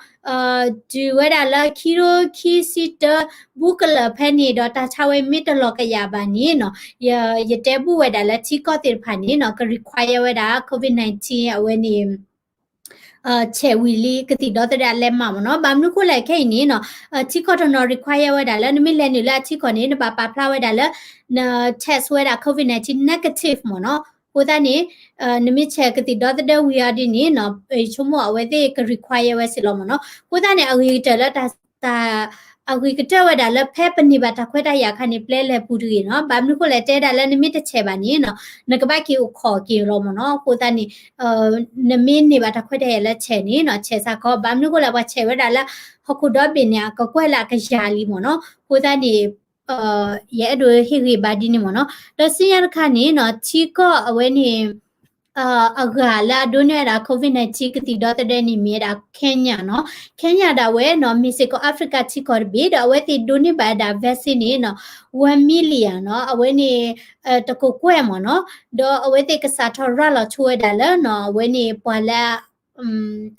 တုၤဝဲဒၣ်လၢခံကထိခံဆံတၢ ဘူးကလၢာ်ဖဲန့ၣ်ဒီး တၢ်ဆါဝဲမ့ၢ်တလီၤကယၤဘၣ်န့ၣ်နီၤ ယတဲဘူၣ်ဝဲဒၣ်လၢထံကီၢ်သ့ၣ်တဖၣ်န့ၣ်နီၤ က require ဝဲဒၣ် COVID nineteen အဝဲန့ၣ် ဆဲးဝံၤလံ ကသံၣ်ဒီသဒၢအလဲမးမ့ၢ်နီၤ. ဘၣ်မနုၤဃိလဲၣ်ခဲအံၤန့ၣ်နီၤ ထံကီၢ်တနီၤ require ဝဲဒၣ်လၢ နမ့ၢ်လဲၤနုာ်လၢအထံကီၢ်န့ၣ် နဘၣ်ပာ်ဖျါဝဲဒၣ်လၢ န test ဝဲဒၣ် COVID nineteen negative မ့ၢ်နီၤ. အဃိသတးန့ၣ် နမ့ၢ်ဆဲးကသံၣ်ဒီသဒၢဝံၤအီၤဒ်န့ၣ်နီၤ ဆိကမိၣ်အဝဲသ့ၣ်က require ဝဲစ့ၢ်လီၤမ့ၢ်နီၤ. အဃိသတးန့ၣ် အဂ့ၤကတၢၢ်လၢတၢ် တၢ် အဂ့ၤကတၢၢ်ဝဲဒၣ်လၢဖဲပန့ၢ်ဘၣ်တၢ်ခွဲးတၢ်ယာ်အခါန့ၣ် ပျဲလဲၤပူၤတဂ့ၤနီၤ. ဘၣ်မနုၤဃိလဲၣ်တဲဒၣ်လၢနမ့ၢ်တဆဲးဘၣ်န့ၣ်နီၤ နကဘၣ်က့ၤအိၣ်ခိးက့ၤလီၤမ့ၢ်နီၤ. အဃိသတးန့ၣ် နမ့ၢ်န့ၢ်ဘၣ်တၢ်ခွဲးတၢ်ယာ်လၢဆဲးန့ၣ်နီၤ ဆဲးစ့ၢ်ကီး ဘၣ်မနုၤဃိလဲၣ် ပှၤဆဲးဝဲဒၣ်လၢ ဟီၣ်ခိၣ်ဒီဘ့ၣ်န့ၣ် အကကွဲၢ်လၢအကယၤလံမ့ၢ်နီၤ. အဃိသတးန့ၣ် ယအဲၣ်ဒိးဟ့ၣ်ဂံၢ်ဘါဒ်န့ၣ်မ့ၢ်နီၤ. ဒီးဆူညါတခါန့ၣ်နီၤ ထံကီၢ်အဝဲန့ၣ် အဂၤလၢအဒိးန့ၢ်ဝဲဒၣ် COVID nineteen ကသံၣ်ဒီသဒၢန့ၣ် မ့ၢ်ဝဲဒၣ် Kenya နီၤ. Kenya ဒၣ်ဝဲနီၤ မ့ၢ်စ့ၢ်ကီး Africa ထံကီၢ်တဘ့ၣ် ဒီးအဝဲသ့ၣ်ဒိးန့ၢ်ဘၣ်ဝဲဒၣ် vaccine န့ၣ်နီၤ one million နီၤ အဝဲန့ၣ် တကကွဲၢ်မ့ၢ်နီၤ. ဒီးအဝဲသ့ၣ်ကစးထီၣ်ရၤလီၤဆိဝဲဒၣ်လၢနီၤ အဝဲန့ၣ်ပှၤလၢ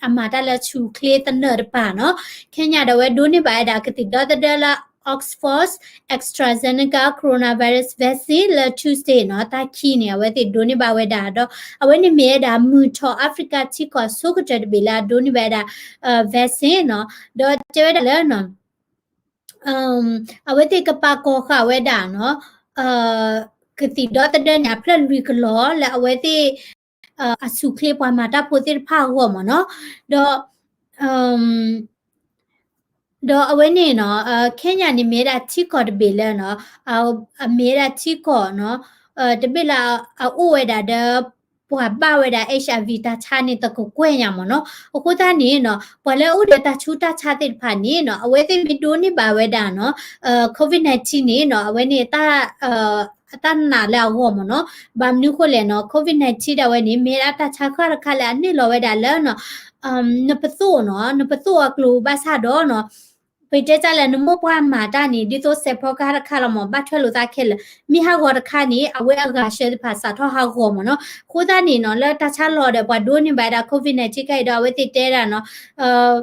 အမၤတၢ်လၢဆူၣ်ချ့သနၢၣ်တပၤနီၤ. Kenya ဒၣ်ဝဲဒိးန့ၢ်ဘၣ်ဝဲဒၣ်ကသံၣ်ဒီသဒၢလၢ Oxford AstraZeneca coronavirus vaccine လၢ Tuesday နီၤ တၢ်ခံးန့ၣ် အဝဲသ့ၣ်ဒိးန့ၢ်ဘၣ်ဝဲဒၣ်ဒီး အဝဲန့ၣ်မ့ၢ်ဝဲဒၣ်မုၢ်ထီၣ် Africa ထံကီၢ်ဆိကတၢၢ်တဘ့ၣ်လၢအဒိးန့ၢ်ဘၣ်ဝဲဒၣ် vaccine နီၤ. ဒီးတဲဝဲဒၣ်လၢ အဝဲသ့ၣ်ကပာ်ကီၢ်ဃာ်ဝဲဒၣ်နီၤ ကသံၣ်ဒီသဒၢန့ၣ် အဖျၢၣ်လွံၢ်ကလီၤလၢအဝဲသ့ၣ် အဆူၣ်ချ့ပှၤမၤတၢ်ဖိသ့ၣ်တဖၣ်အဂီၢ်မ့ၢ်နီၤ. ဒီး ဒီးအဝဲန့ၣ်နီၤ Kenya န့ၣ်မ့ၢ်ဝဲဒၣ်ထံကီၢ်တဘ့ၣ်လၢနီၤ အမ့ၢ်ဝဲဒၣ်ထံကီၢ်နီၤ တဘ့ၣ်လၢအအိၣ်ဝဲဒၣ်ဒီး ပှၤဘၣ်ဝဲဒၣ် HIV တၢ်ဆါန့ၣ် တကကွဲၢ်ညါမ့ၢ်နီၤ. အဃိသတးန့ၣ်နီၤ ပှၤလၢအအိၣ်ဒီးတၢ်ဆူးတၢ်ဆါသ့ၣ်တဖၣ်န့ၣ်နီၤ အဝဲသ့ၣ်မ့ၢ်ဒိးန့ၢ်ဘၣ်ဝဲဒၣ်နီၤ COVID nineteen န့ၣ်နီၤ အဝဲန့ၣ် အတၢ်နာ်လၢအဂီၢ်မ့ၢ်နီၤ. ဘၣ်မနုၤဃိလဲၣ်နီၤ COVID nineteen ဒၣ်ဝဲန့ၣ် မ့ၢ်ဒၣ်တၢ်ဆါဃၣ်တခါလၢအန့ၢ်လီၤဝဲဒၣ်လၢနီၤ နပသိၣ်နီၤ နပသိၣ်အကျိၤဘၣ်ဆၣ်ဒီးနီၤ ပတဲတၢ်လဲၣ် နမိၢ်ပှၢ်မၤတၢ်န့ၣ် ဒ်သိးစဲးဖီကါတခါလီၤမ့ၢ် ဘၣ်ထွဲလိာ်သးခဲလၢာ် မ့ၢ်ဟးဂီၤတခါန့ၣ် အဝဲအဂၤဆှၢတဖၣ်စးထီၣ်ဟးဂီၤမ့ၢ်နီၤ. အဃိသတးန့ၣ်နီၤ လၢတၢ်ဆါလီၤဒီးပှၤဒိးန့ၢ်ဘၣ်ဝဲဒၣ် COVID nineteen ခါအံၤဒီး အဝဲသ့ၣ်တဲဒၣ်နီၤ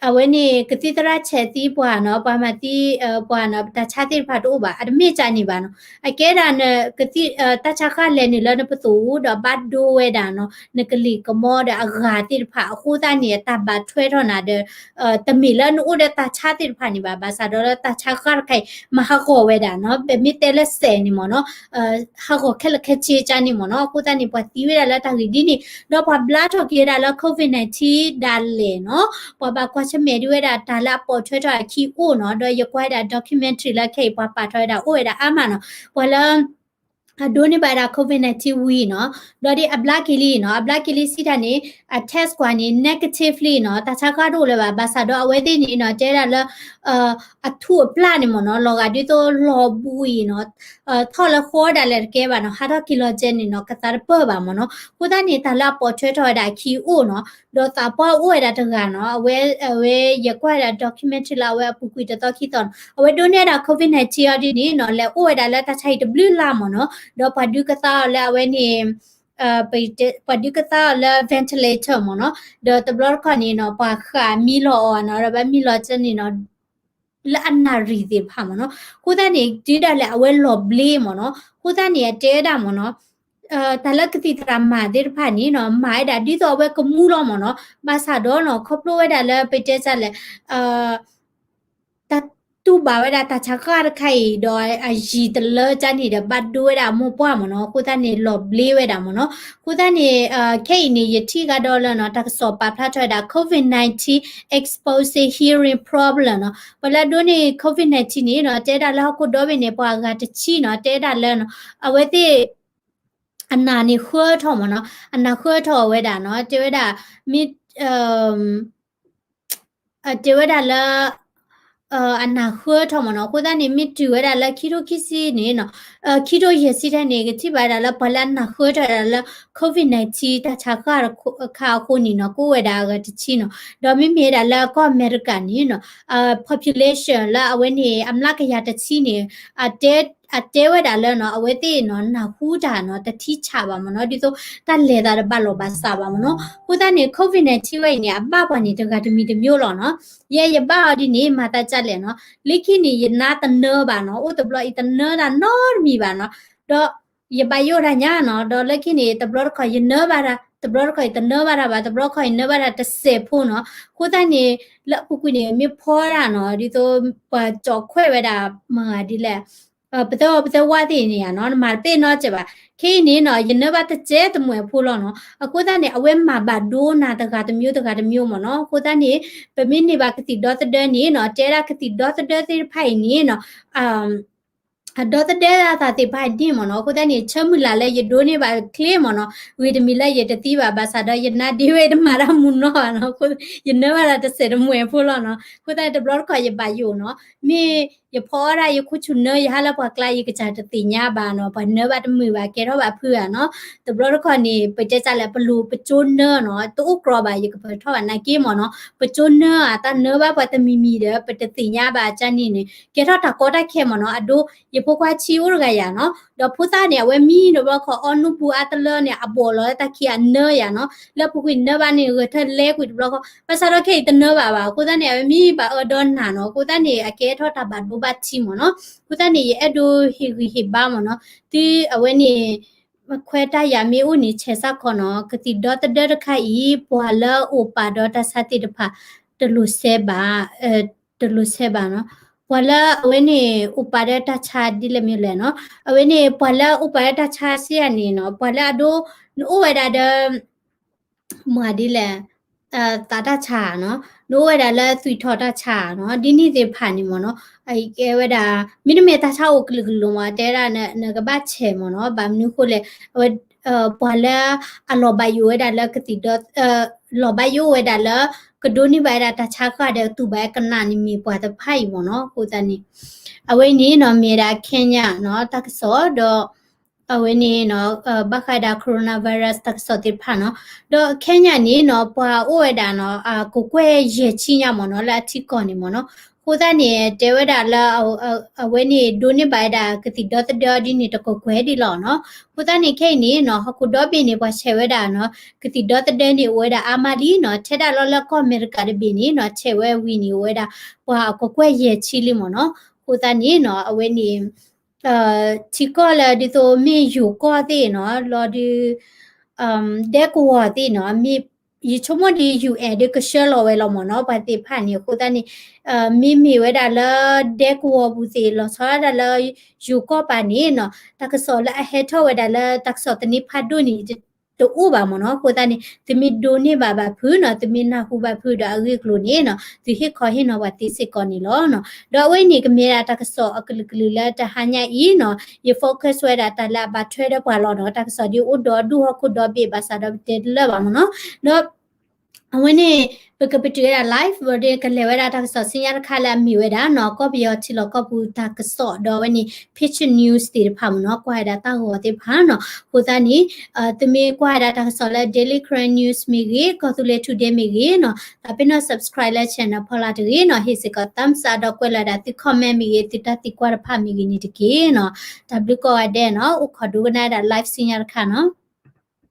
အဝဲန့ၣ်ကသံၣ်သရၣ်ဆဲးသံပှၤနီၤ ပှၤမၤသံပှၤနီၤ တၢ်ဆါသ့ၣ်တဖၣ်တအိၣ်ဘၣ် အတမ့ၢ်ကန့ၣ်ဘၣ်နီၤ. အကဲဒၣ်နကသံၣ် တၢ်ဆါဃၣ်လဲၤနုာ်လၢနပသိၣ်ဒီးဘၣ်ဒိဝဲဒၣ်နီၤ နကလံၤကမီဒီးအဂၤသ့ၣ်တဖၣ် အဃိသတးန့ၣ် တၢ်ဘၣ်ထွဲထီၣ်နၤဒီး တမ့ၢ်လၢနအိၣ်ဒီးတၢ်ဆါသ့ၣ်တဖၣ်န့ၣ်ဘၣ် ဘၣ်ဆၣ်ဒီးလၢတၢ်ဆါဃၣ်တခါအံၤ မၤဟးဂီၤဝဲဒၣ်နီၤ ပမ့ၢ်တဲလၢစဲးန့ၣ်မ့ၢ်နီၤ ဟးဂီၤခဲလၢာ်ခဲဆ့ကန့ၣ်မ့ၢ်နီၤ. အဃိသတးန့ၣ် ပှၤသံဝဲဒၣ်လၢတၢ်ဂ့ၢ်ဒ်န့ၣ် ဒီးပှၤဘျါထီၣ်က့ၤဝဲဒၣ်လၢ COVID nineteen ဒၣ်လဲာ်နီၤ ပှၤဘၣ်ကွၢ်ဆၢၣ်မဲာ်ဒံးဝဲဒၣ်တၢ်လၢအပိာ်ထွဲထီၣ်အခံအိၣ်နီၤ ဒီးယကွၢ်ဝဲဒၣ် documentary လၢခဲအံၤ ပှၤပာ်ထီၣ်ဝဲဒၣ်အိၣ်ဝဲဒၣ်အါမးနီၤ ပှၤလၢ အဒိးန့ၢ်ဘၣ်ဝဲဒၣ် COVID nineteen ဝံၤနီၤ ဘျီဒ်အဘျါက့ၤလံနီၤ အဘျါက့ၤလံစံးတၢ်န့ၣ် အ test ကွၢ်န့ၣ် negative လံနီၤ တၢ်ဆါဃၣ်တအိၣ်လၢၤဘၣ် ဘၣ်ဆၣ်ဒီးအဝဲသ့ၣ်န့ၣ်နီၤ တဲဒၣ်လၢ အထူၣ်အပျၢ်န့ၣ်မ့ၢ်နီၤ လီၤဂာ်ဒ်သိးလီၤဘှံးနီၤ ထီၣ်လၢဃီဒၣ်လဲာ်တကဲဘၣ်နီၤ ဟးထီၣ်က့ၤလီၤကဲန့ၣ်နီၤ ကသးတပၢၢ်ဘၣ်မ့ၢ်နီၤ. အဃိသတးန့ၣ် တၢ်လၢအပိာ်ထွဲထီၣ်ဝဲဒၣ်အခံအိၣ်နီၤ ဒီးသးပှၢ်အိၣ်ဝဲဒၣ်တဂၤနီၤ အဝဲ အဝဲယကွၢ်ဝဲဒၣ် documentary လၢအဝဲအပူၤကွံာ်တသီခံသီနီၤ အဝဲဒိးန့ၢ်ဝဲဒၣ် COVID nineteen အီၤဒ်န့ၣ်နီၤ လဲၤအိၣ်ဝဲဒၣ်လၢတၢ်ဆါဟံၣ်တဘျုးလါမ့ၢ်နီၤ ဒီးပှၤဒုးကသါအီၤလၢအဝဲန့ၣ် ပှၤဒုးကသါအီၤလၢ ventilator မ့ၢ်နီၤ ဒီးတဘျီတခီၣ်န့ၣ်နီၤ ပှၤဃာ်မံလီၤအီၤနီၤ ဒီးဘၣ်မံလီၤကဲန့ၣ်နီၤ လၢအနၣ်ရံၣ်သ့ၣ်တဖၣ်မ့ၢ်နီၤ. အဃိသတးန့ၣ် တုၤဒၣ်လဲာ်အဝဲလီၤဘျ့မ့ၢ်နီၤ. အဃိသတးန့ၣ် အတဲဝဲဒၣ်မ့ၢ်နီၤ တၢ်လၢကသံၣ်သရၣ်မၤသ့ၣ်တဖၣ်န့ၣ်နီၤ မၤဝဲဒၣ်ဒ်သိးအဝဲကမူလီၤမ့ၢ်နီၤ. ဘၣ်ဆၣ်ဒီးနီၤ ခီဖျိဝဲဒၣ်လၢပတဲတၢ်လဲၣ် တၢ်တူၢ်ဘၣ်ဝဲဒၣ်တၢ်ဆါဃၣ်တခါအံၤဒီးအယံၤတလၢကန့ၣ်ဒီး ဘၣ်ဒိဝဲဒၣ်အမိၢ်ပှၢ်မ့ၢ်နီၤ. အဃိသတးန့ၣ် လီၤဘျ့ဝဲဒၣ်မ့ၢ်နီၤ. အဃိသတးန့ၣ် ခဲအံၤန့ၣ် ယထံၣ်ကဒီးလၢနီၤ တၢ်ကစီၣ်ပာ်ဖျါထီၣ်ဝဲဒၣ် COVID nineteen exposed hearing problem နီၤ. ပှၤလၢအဒိးန့ၢ် COVID nineteen န့ၣ်နီၤ တဲဒၣ်လၢဟီၣ်ခိၣ်ဒီဘ့ၣ်န့ၣ် ပှၤအဂၤတဆံနီၤ တဲဒၣ်လၢနီၤ အဝဲသ့ၣ် အနၢ်န့ၣ်ဃၢထီၣ်မ့ၢ်နီၤ. အနၢ်ဃၢထီၣ်ဝဲဒၣ်နီၤ တဲဝဲဒၣ် မ့ၢ် တဲဝဲဒၣ်လၢ အနၢ်ဃၢထီၣ်မ့ၢ်နီၤ. အဃိသတးန့ၣ် မ့ၢ်တုၤဝဲဒၣ်လၢခံထိခံဆံန့ၣ်နီၤ ခံထိယဲၢ်ဆံထဲန့ၣ် ကထံၣ်ဘၣ်ဝဲဒၣ်လၢပှၤလၢအနၢ်ဃၢထီၣ်ဝဲဒၣ်လၢ COVID nineteen တၢ်ဆါဃၣ်အခါအဃိန့ၣ်နီၤ ကအိၣ်ဝဲဒၣ်အဂၤတဆံနီၤ. ဒီးမ့မ့ၢ်ဝဲဒၣ်လၢကီၢ်အမဲရကၤန့ၣ်နီၤ population လၢအဝဲန့ၣ် အမျးကယၤတဆံန့ၣ် အတဲဝဲဒၣ်လၢနီၤ အဝဲသ့ၣ်နီၤ နၢ်ဟူတၢ်နီၤ တထံဆးဘၣ်မ့ၢ်နီၤ ဒ်သိးတၢ်လဲၤသးတဘၣ်လိာ်ဘၣ်စးဘၣ်မ့ၢ်နီၤ. အဃိသတးန့ၣ် COVID nineteen ဝဲအံၤန့ၣ် အဘၣ်ပှၤန့ၣ် တဂၤတမံၤတမံၤလီၤနီၤ. ယဲယဘၣ်အီၤဒ်န့ၣ် မၤသးဒ်လဲၣ်နီၤ. လၢခံန့ၣ် ယနါတနၢဘၣ်နီၤ, အိၣ်တဘျီအံၤတနၢတၢ်နီတမံၤဘၣ်နီၤ. ဒီးယဘၣ်ယိၣ်တၢ်ညါနီၤ, ဒီးလၢခံန့ၣ် တဘျီတခီၣ်ယနၢဘၣ်တၢ်, တဘျီတခီၣ်ယတနၢဘၣ်တၢ်ဘၣ်, တဘျီတခီၣ်ယနၢဘၣ်တၢ်တစဲးဖိနီၤ. အဃိသတးန့ၣ် လၢအပူၤကွံာ်န့ၣ် မ့ၢ်ဖီဒၣ်နီၤ, ဒ်သိးပှၤကၠီၣ်ခွဲးဝဲဒၣ်မၤဒ်လဲၣ် ပသၢအီၤပသၢဝါသ့ၣ်န့ၣ်ဧါနီၤ, နမၤတပ့ၢ်နီတစဲးဘၣ်. ခဲအံၤန့ၣ်နီၤ ယနၢဘၣ်တစဲးတမှဲၤဖိလီၤနီၤ. အဃိသတးန့ၣ် အဝဲမၤဘၣ်ဒိနၤတဂၤတမျိုးတဂၤတမျိုးမ့ၢ်နီၤ. အဃိသတးန့ၣ် ပမ့ၢ်န့ၢ်ဘၣ်ကသံၣ်ဒီသဒၢန့ၣ်နီၤ, တဲဒၣ်ကသံၣ်ဒီသဒၢသ့ၣ်တဖၣ်အံၤန့ၣ်နီၤ အဒီသဒၢအသးသ့ၣ်တဖၣ်န့ၣ်မ့ၢ်နီၤ. အဃိသတးန့ၣ် ဆၢမုၢ်လၢ်လၢယဒိးန့ၢ်ဘၣ်ချ့မ့ၢ်နီၤ, ဂ့ၤတမံၤလၢယတသံဘၣ်, ဘၣ်ဆၣ်ဒီးယနါဒ့ဝဲတမၤတၢ်မူနီၢ်ဘၣ်နီၤ. ယနၢဘၣ်ဒီးတစဲးတမှဲၤဖိလီၤနီၤ. အဃိသတးန့ၣ် တဘျီတခီၣ်ယဘၣ်ယိၣ်နီၤ, မ့ၢ်ယဖီအီၣ်ဒၣ်ယခိၣ်ဆူၣ်နၢ ယဟးလၢပှၤကျါ ယကစၢ်တသ့ၣ်ညါဘၣ်နီၤ, ပှၤနၢဘၣ်တမုာ်ဘၣ် ကဲထီၣ်ဘၣ်ဖုဧါနီၤ. တဘျီတခီၣ်န့ၣ် ပတဲစၢ်လဲၣ် ပလိၤပကၠိနၢနီၤ, တအိၣ်ကြီဘၣ် ယကပၢၤထီၣ်ဘၣ်နာ်က့မ့ၢ်နီၤ. ပကၠိနၢဧါ တၢ်နၢဘၣ်ပှၤတမံၤမံၤဒီး ပတသ့ၣ်ညါဘၣ်ကန့ၣ်န့ၣ် ကဲထီၣ်တၢ်ကီတၢ်ခဲမ့ၢ်နီၤ. အဒိ ယဖိခွါဆံအိၣ်တဂၤယၤနီၤ, ဒီးဖိသၣ်န့ၣ် အဝဲမံတဘျီခီၣ် အီနူပူၤအါတလၢန့ၣ် အဘီၣ်လီၤလၢတၢ်ခံးအနၢယၤနီၤ, လၢပူၤကွံာ်နၢဘၣ်န့ၣ် ဂဲၤထၢၣ်လဲကွံာ်တဘျီခီၣ်, ဘၣ်ဆၣ်ဒီးခဲအံၤတနၢဘၣ်ဘၣ်. အဃိသတးန့ၣ် အဝဲမံဘၣ်အၢဒီနၤနီၤ. အဃိသတးန့ၣ် အကဲထီၣ်တၢ်ဘၣ်ဒိဘၣ်ထံးမ့ၢ်နီၤ. အဃိသတးန့ၣ် ယအဲၣ်ဒိးဟ့ၣ်ဂံၢ်ဟ့ၣ်ဘါမ့ၢ်နီၤ, သုအဝဲန့ၣ် ခွဲးတၢ်ယာ်မ့ၢ်အိၣ်န့ၣ် ဆဲးစၢ်ခီနီၤ, ကသံၣ်ဒီသဒၢတခါအံၤ ပှၤလၢအအိၣ်ပာ်ဒီးတၢ်ဆါသ့ၣ်တဖၣ် တလိၣ်ဆဲးဘၣ်, တလိၣ်ဆဲးဘၣ်နီၤ. ပှၤလၢအဝဲန့ၣ် အိၣ်ပာ်ဒီးတၢ်ဆါဒ်လဲၣ်မ့ၢ်လဲၣ်နီၤ, အဝဲန့ၣ် ပှၤလၢအအိၣ်ပာ်ဒီးတၢ်ဆါစ့ၢ်ဧါန့ၣ်နီၤ, ပှၤလၢအဒိ နအိၣ်ဝဲဒၣ်ဒီး မၤဒ်လဲၣ်, သးတၢ်ဆါနီၤ, နအိၣ်ဝဲဒၣ်လၢသွံၣ်ထီၣ်တၢ်ဆါနီၤ, ဒ်န့ၣ်သ့ၣ်တဖၣ်န့ၣ်မ့ၢ်နီၤ, ကဲဝဲဒၣ် မ့တမ့ၢ်တၢ်ဆါအိၣ်ကလုာ်ကလုာ်မ့ၢ် တဲဒၣ်နကဘၣ်ဆဲးမ့ၢ်နီၤ, ဘၣ်မနုၤဃိလဲၣ်, အဝဲ ပှၤလၢအလီၤဘၣ်ယိၣ်ဝဲဒၣ်လၢကသံၣ်ဒီ လီၤဘၣ်ယိၣ်ဝဲဒၣ်လၢ ကဒိးန့ၢ်ဘၣ်ဝဲဒၣ်တၢ်ဆါဃၢ်ဒီးတူၢ်ဘၣ်ကနၣ်န့ၣ်မ့ၢ်ပှၤတဖၣ်အံၤမ့ၢ်နီၤ. အဃိသတးန့ၣ် အဝဲန့ၣ်နီၤ မ့ၢ်ဝဲဒၣ် Kenya နီၤ တၢ်ကစီၣ်ဒီး အဝဲန့ၣ်နီၤ ဘၣ်ဃးဝဲဒၣ် coronavirus တၢ်ကစီၣ်သ့ၣ်တဖၣ်နီၤ, ဒီး Kenya န့ၣ်နီၤ ပှၤအိၣ်ဝဲဒၣ်နီၤ ကိးကွဲၢ်ယဲၢ်ဆံညါမ့ၢ်နီၤ လၢအထံကီၢ်န့ၣ်မ့ၢ်နီၤ. အဃိသတးန့ၣ် တဲဝဲဒၣ်လၢ အဝဲန့ၣ်ဒိးန့ၢ်ဘၣ်ဝဲဒၣ်ကသံၣ်ဒီသဒၢဒ်န့ၣ်တကိးကွဲၢ်ဒံးလီၤနီၤ. အဃိသတးန့ၣ် ခဲအံၤန့ၣ်နီၤ ဟီၣ်ခိၣ်ဒီဘ့ၣ်န့ၣ် ပှၤဆဲးဝဲဒၣ်နီၤ ကသံၣ်ဒီသဒၢန့ၣ်အိၣ်ဝဲဒၣ်အါမးလံနီၤ, ထဲဒၣ်လီၤလၢကီၢ်အမဲရကၤတဘ့ၣ်န့ၣ်နီၤ ဆဲးဝဲဝံၤန့ၣ်အိၣ်ဝဲဒၣ် ပှၤအကိးကွဲၢ်ယဲၢ်ဆံလံမ့ၢ်နီၤ. အဃိသတးန့ၣ်နီၤ အဝဲန့ၣ် ထံကီၢ်လၢဒ်သိးမ့ၢ်ယိၤကီၢ်သ့ၣ်နီၤ လီၤဒုး ဒဲကဝီၤသ့ၣ်နီၤ မ့ၢ် ယဆိကမိၣ်ဒ် UN ဒ်ကဆှၢလီၤဝဲလီၤမ့ၢ်နီၤ ပှၤသ့ၣ်တဖၣ်န့ၣ်. အဃိသတးန့ၣ် မ့မ့ၢ်ဝဲဒၣ်လၢဒဲကဝီၤပူၤသ့ၣ် လီၤဆီဒၣ်တၢ်လၢ ယိၤကီၢ်ပၤန့ၣ်နီၤ တၢ်ကစီၣ်လၢအဟဲထီၣ်ဝဲဒၣ်လၢတၢ်ကစီၣ်သန့ဖးဒိၣ်န့ၣ် တအိၣ်ဘၣ်မ့ၢ်နီၤ. အဃိသတးန့ၣ် သုမ့ၢ်ဒိးန့ၢ်ဘၣ်ဘၣ်ဖုးနီၤ သုမ့ၢ်နၢ်ဟူဘၣ်ဖုးဒီးအဂ့ၢ်အကျိၤန့ၣ်နီၤ သုဟ့ၣ်ခီဟ့ၣ်နီၤပှၤသ့စ့ၢ်ကီးန့ၣ်လီၤ. ဒီးအဝဲန့ၣ်ကမ့ၢ်ဒၣ်တၢ်ကစီၣ်အကလုာ်ကလုာ်လၢတဟါညါအံၤနီၤ ယ focus ဝဲဒၣ်တၢ်လၢအဘၣ်ထွဲဒီးပှၤလီၤနီၤ တၢ်ကစီၣ်ဒ်အိၣ်ဒီးဒူၣ်ဟီၣ်ခိၣ်ဒီဘ့ၣ်ဘၣ်ဆၣ်ဒီးပတဲတလၢာ်ဘၣ်မ့ၢ်နီၤ. ဒီး အဝဲန့ၣ် ပကပတုာ်ဝဲဒၣ် live ဒီးကလဲၤဝဲဒၣ်တၢ်ကစီၣ်ဆူညါတခါလၢအမ့ၢ်ဝဲဒၣ်နီၤ ကီၢ်ပယီၤထံလီၢ်ကီၢ်ပူၤတၢ်ကစီၣ် ဒီးအဝဲန့ၣ် Page News သ့ၣ်တဖၣ်မ့ၢ်နီၤ ကွၢ်ဝဲဒၣ်တၢ်ဂီၤသ့ၣ်တဖၣ်နီၤ. အဃိသတးန့ၣ် သုမ့ၢ်ကွၢ်ဝဲဒၣ်တၢ်ကစီၣ်လၢ Daily Karen News မ့ၢ်ဂ့ၤ ကီၢ်သူလ့ၤ Today မ့ၢ်ဂ့ၤနီၤ သးပ့ၤနီၣ် subscribe လၢ channel ဖီလာ်တဂ့ၤနီၤ ဟ့ၣ်စ့ၢ်ကီး thumbs up ဒီးကွဲးလီၤဒၣ်သု comment မ့ၢ်ဂ့ၤ သုတၢ်သံကွၢ်တဖၣ်မ့ၢ်ဂ့ၤန့ၣ်တက့ၢ်နီၤ. တၢ်ဘျုးကိးဂၤဒဲးနီၤ အိၣ်ခိးဒိကနၣ်ဝဲဒၣ် live ဆူညါတခါနီၤ.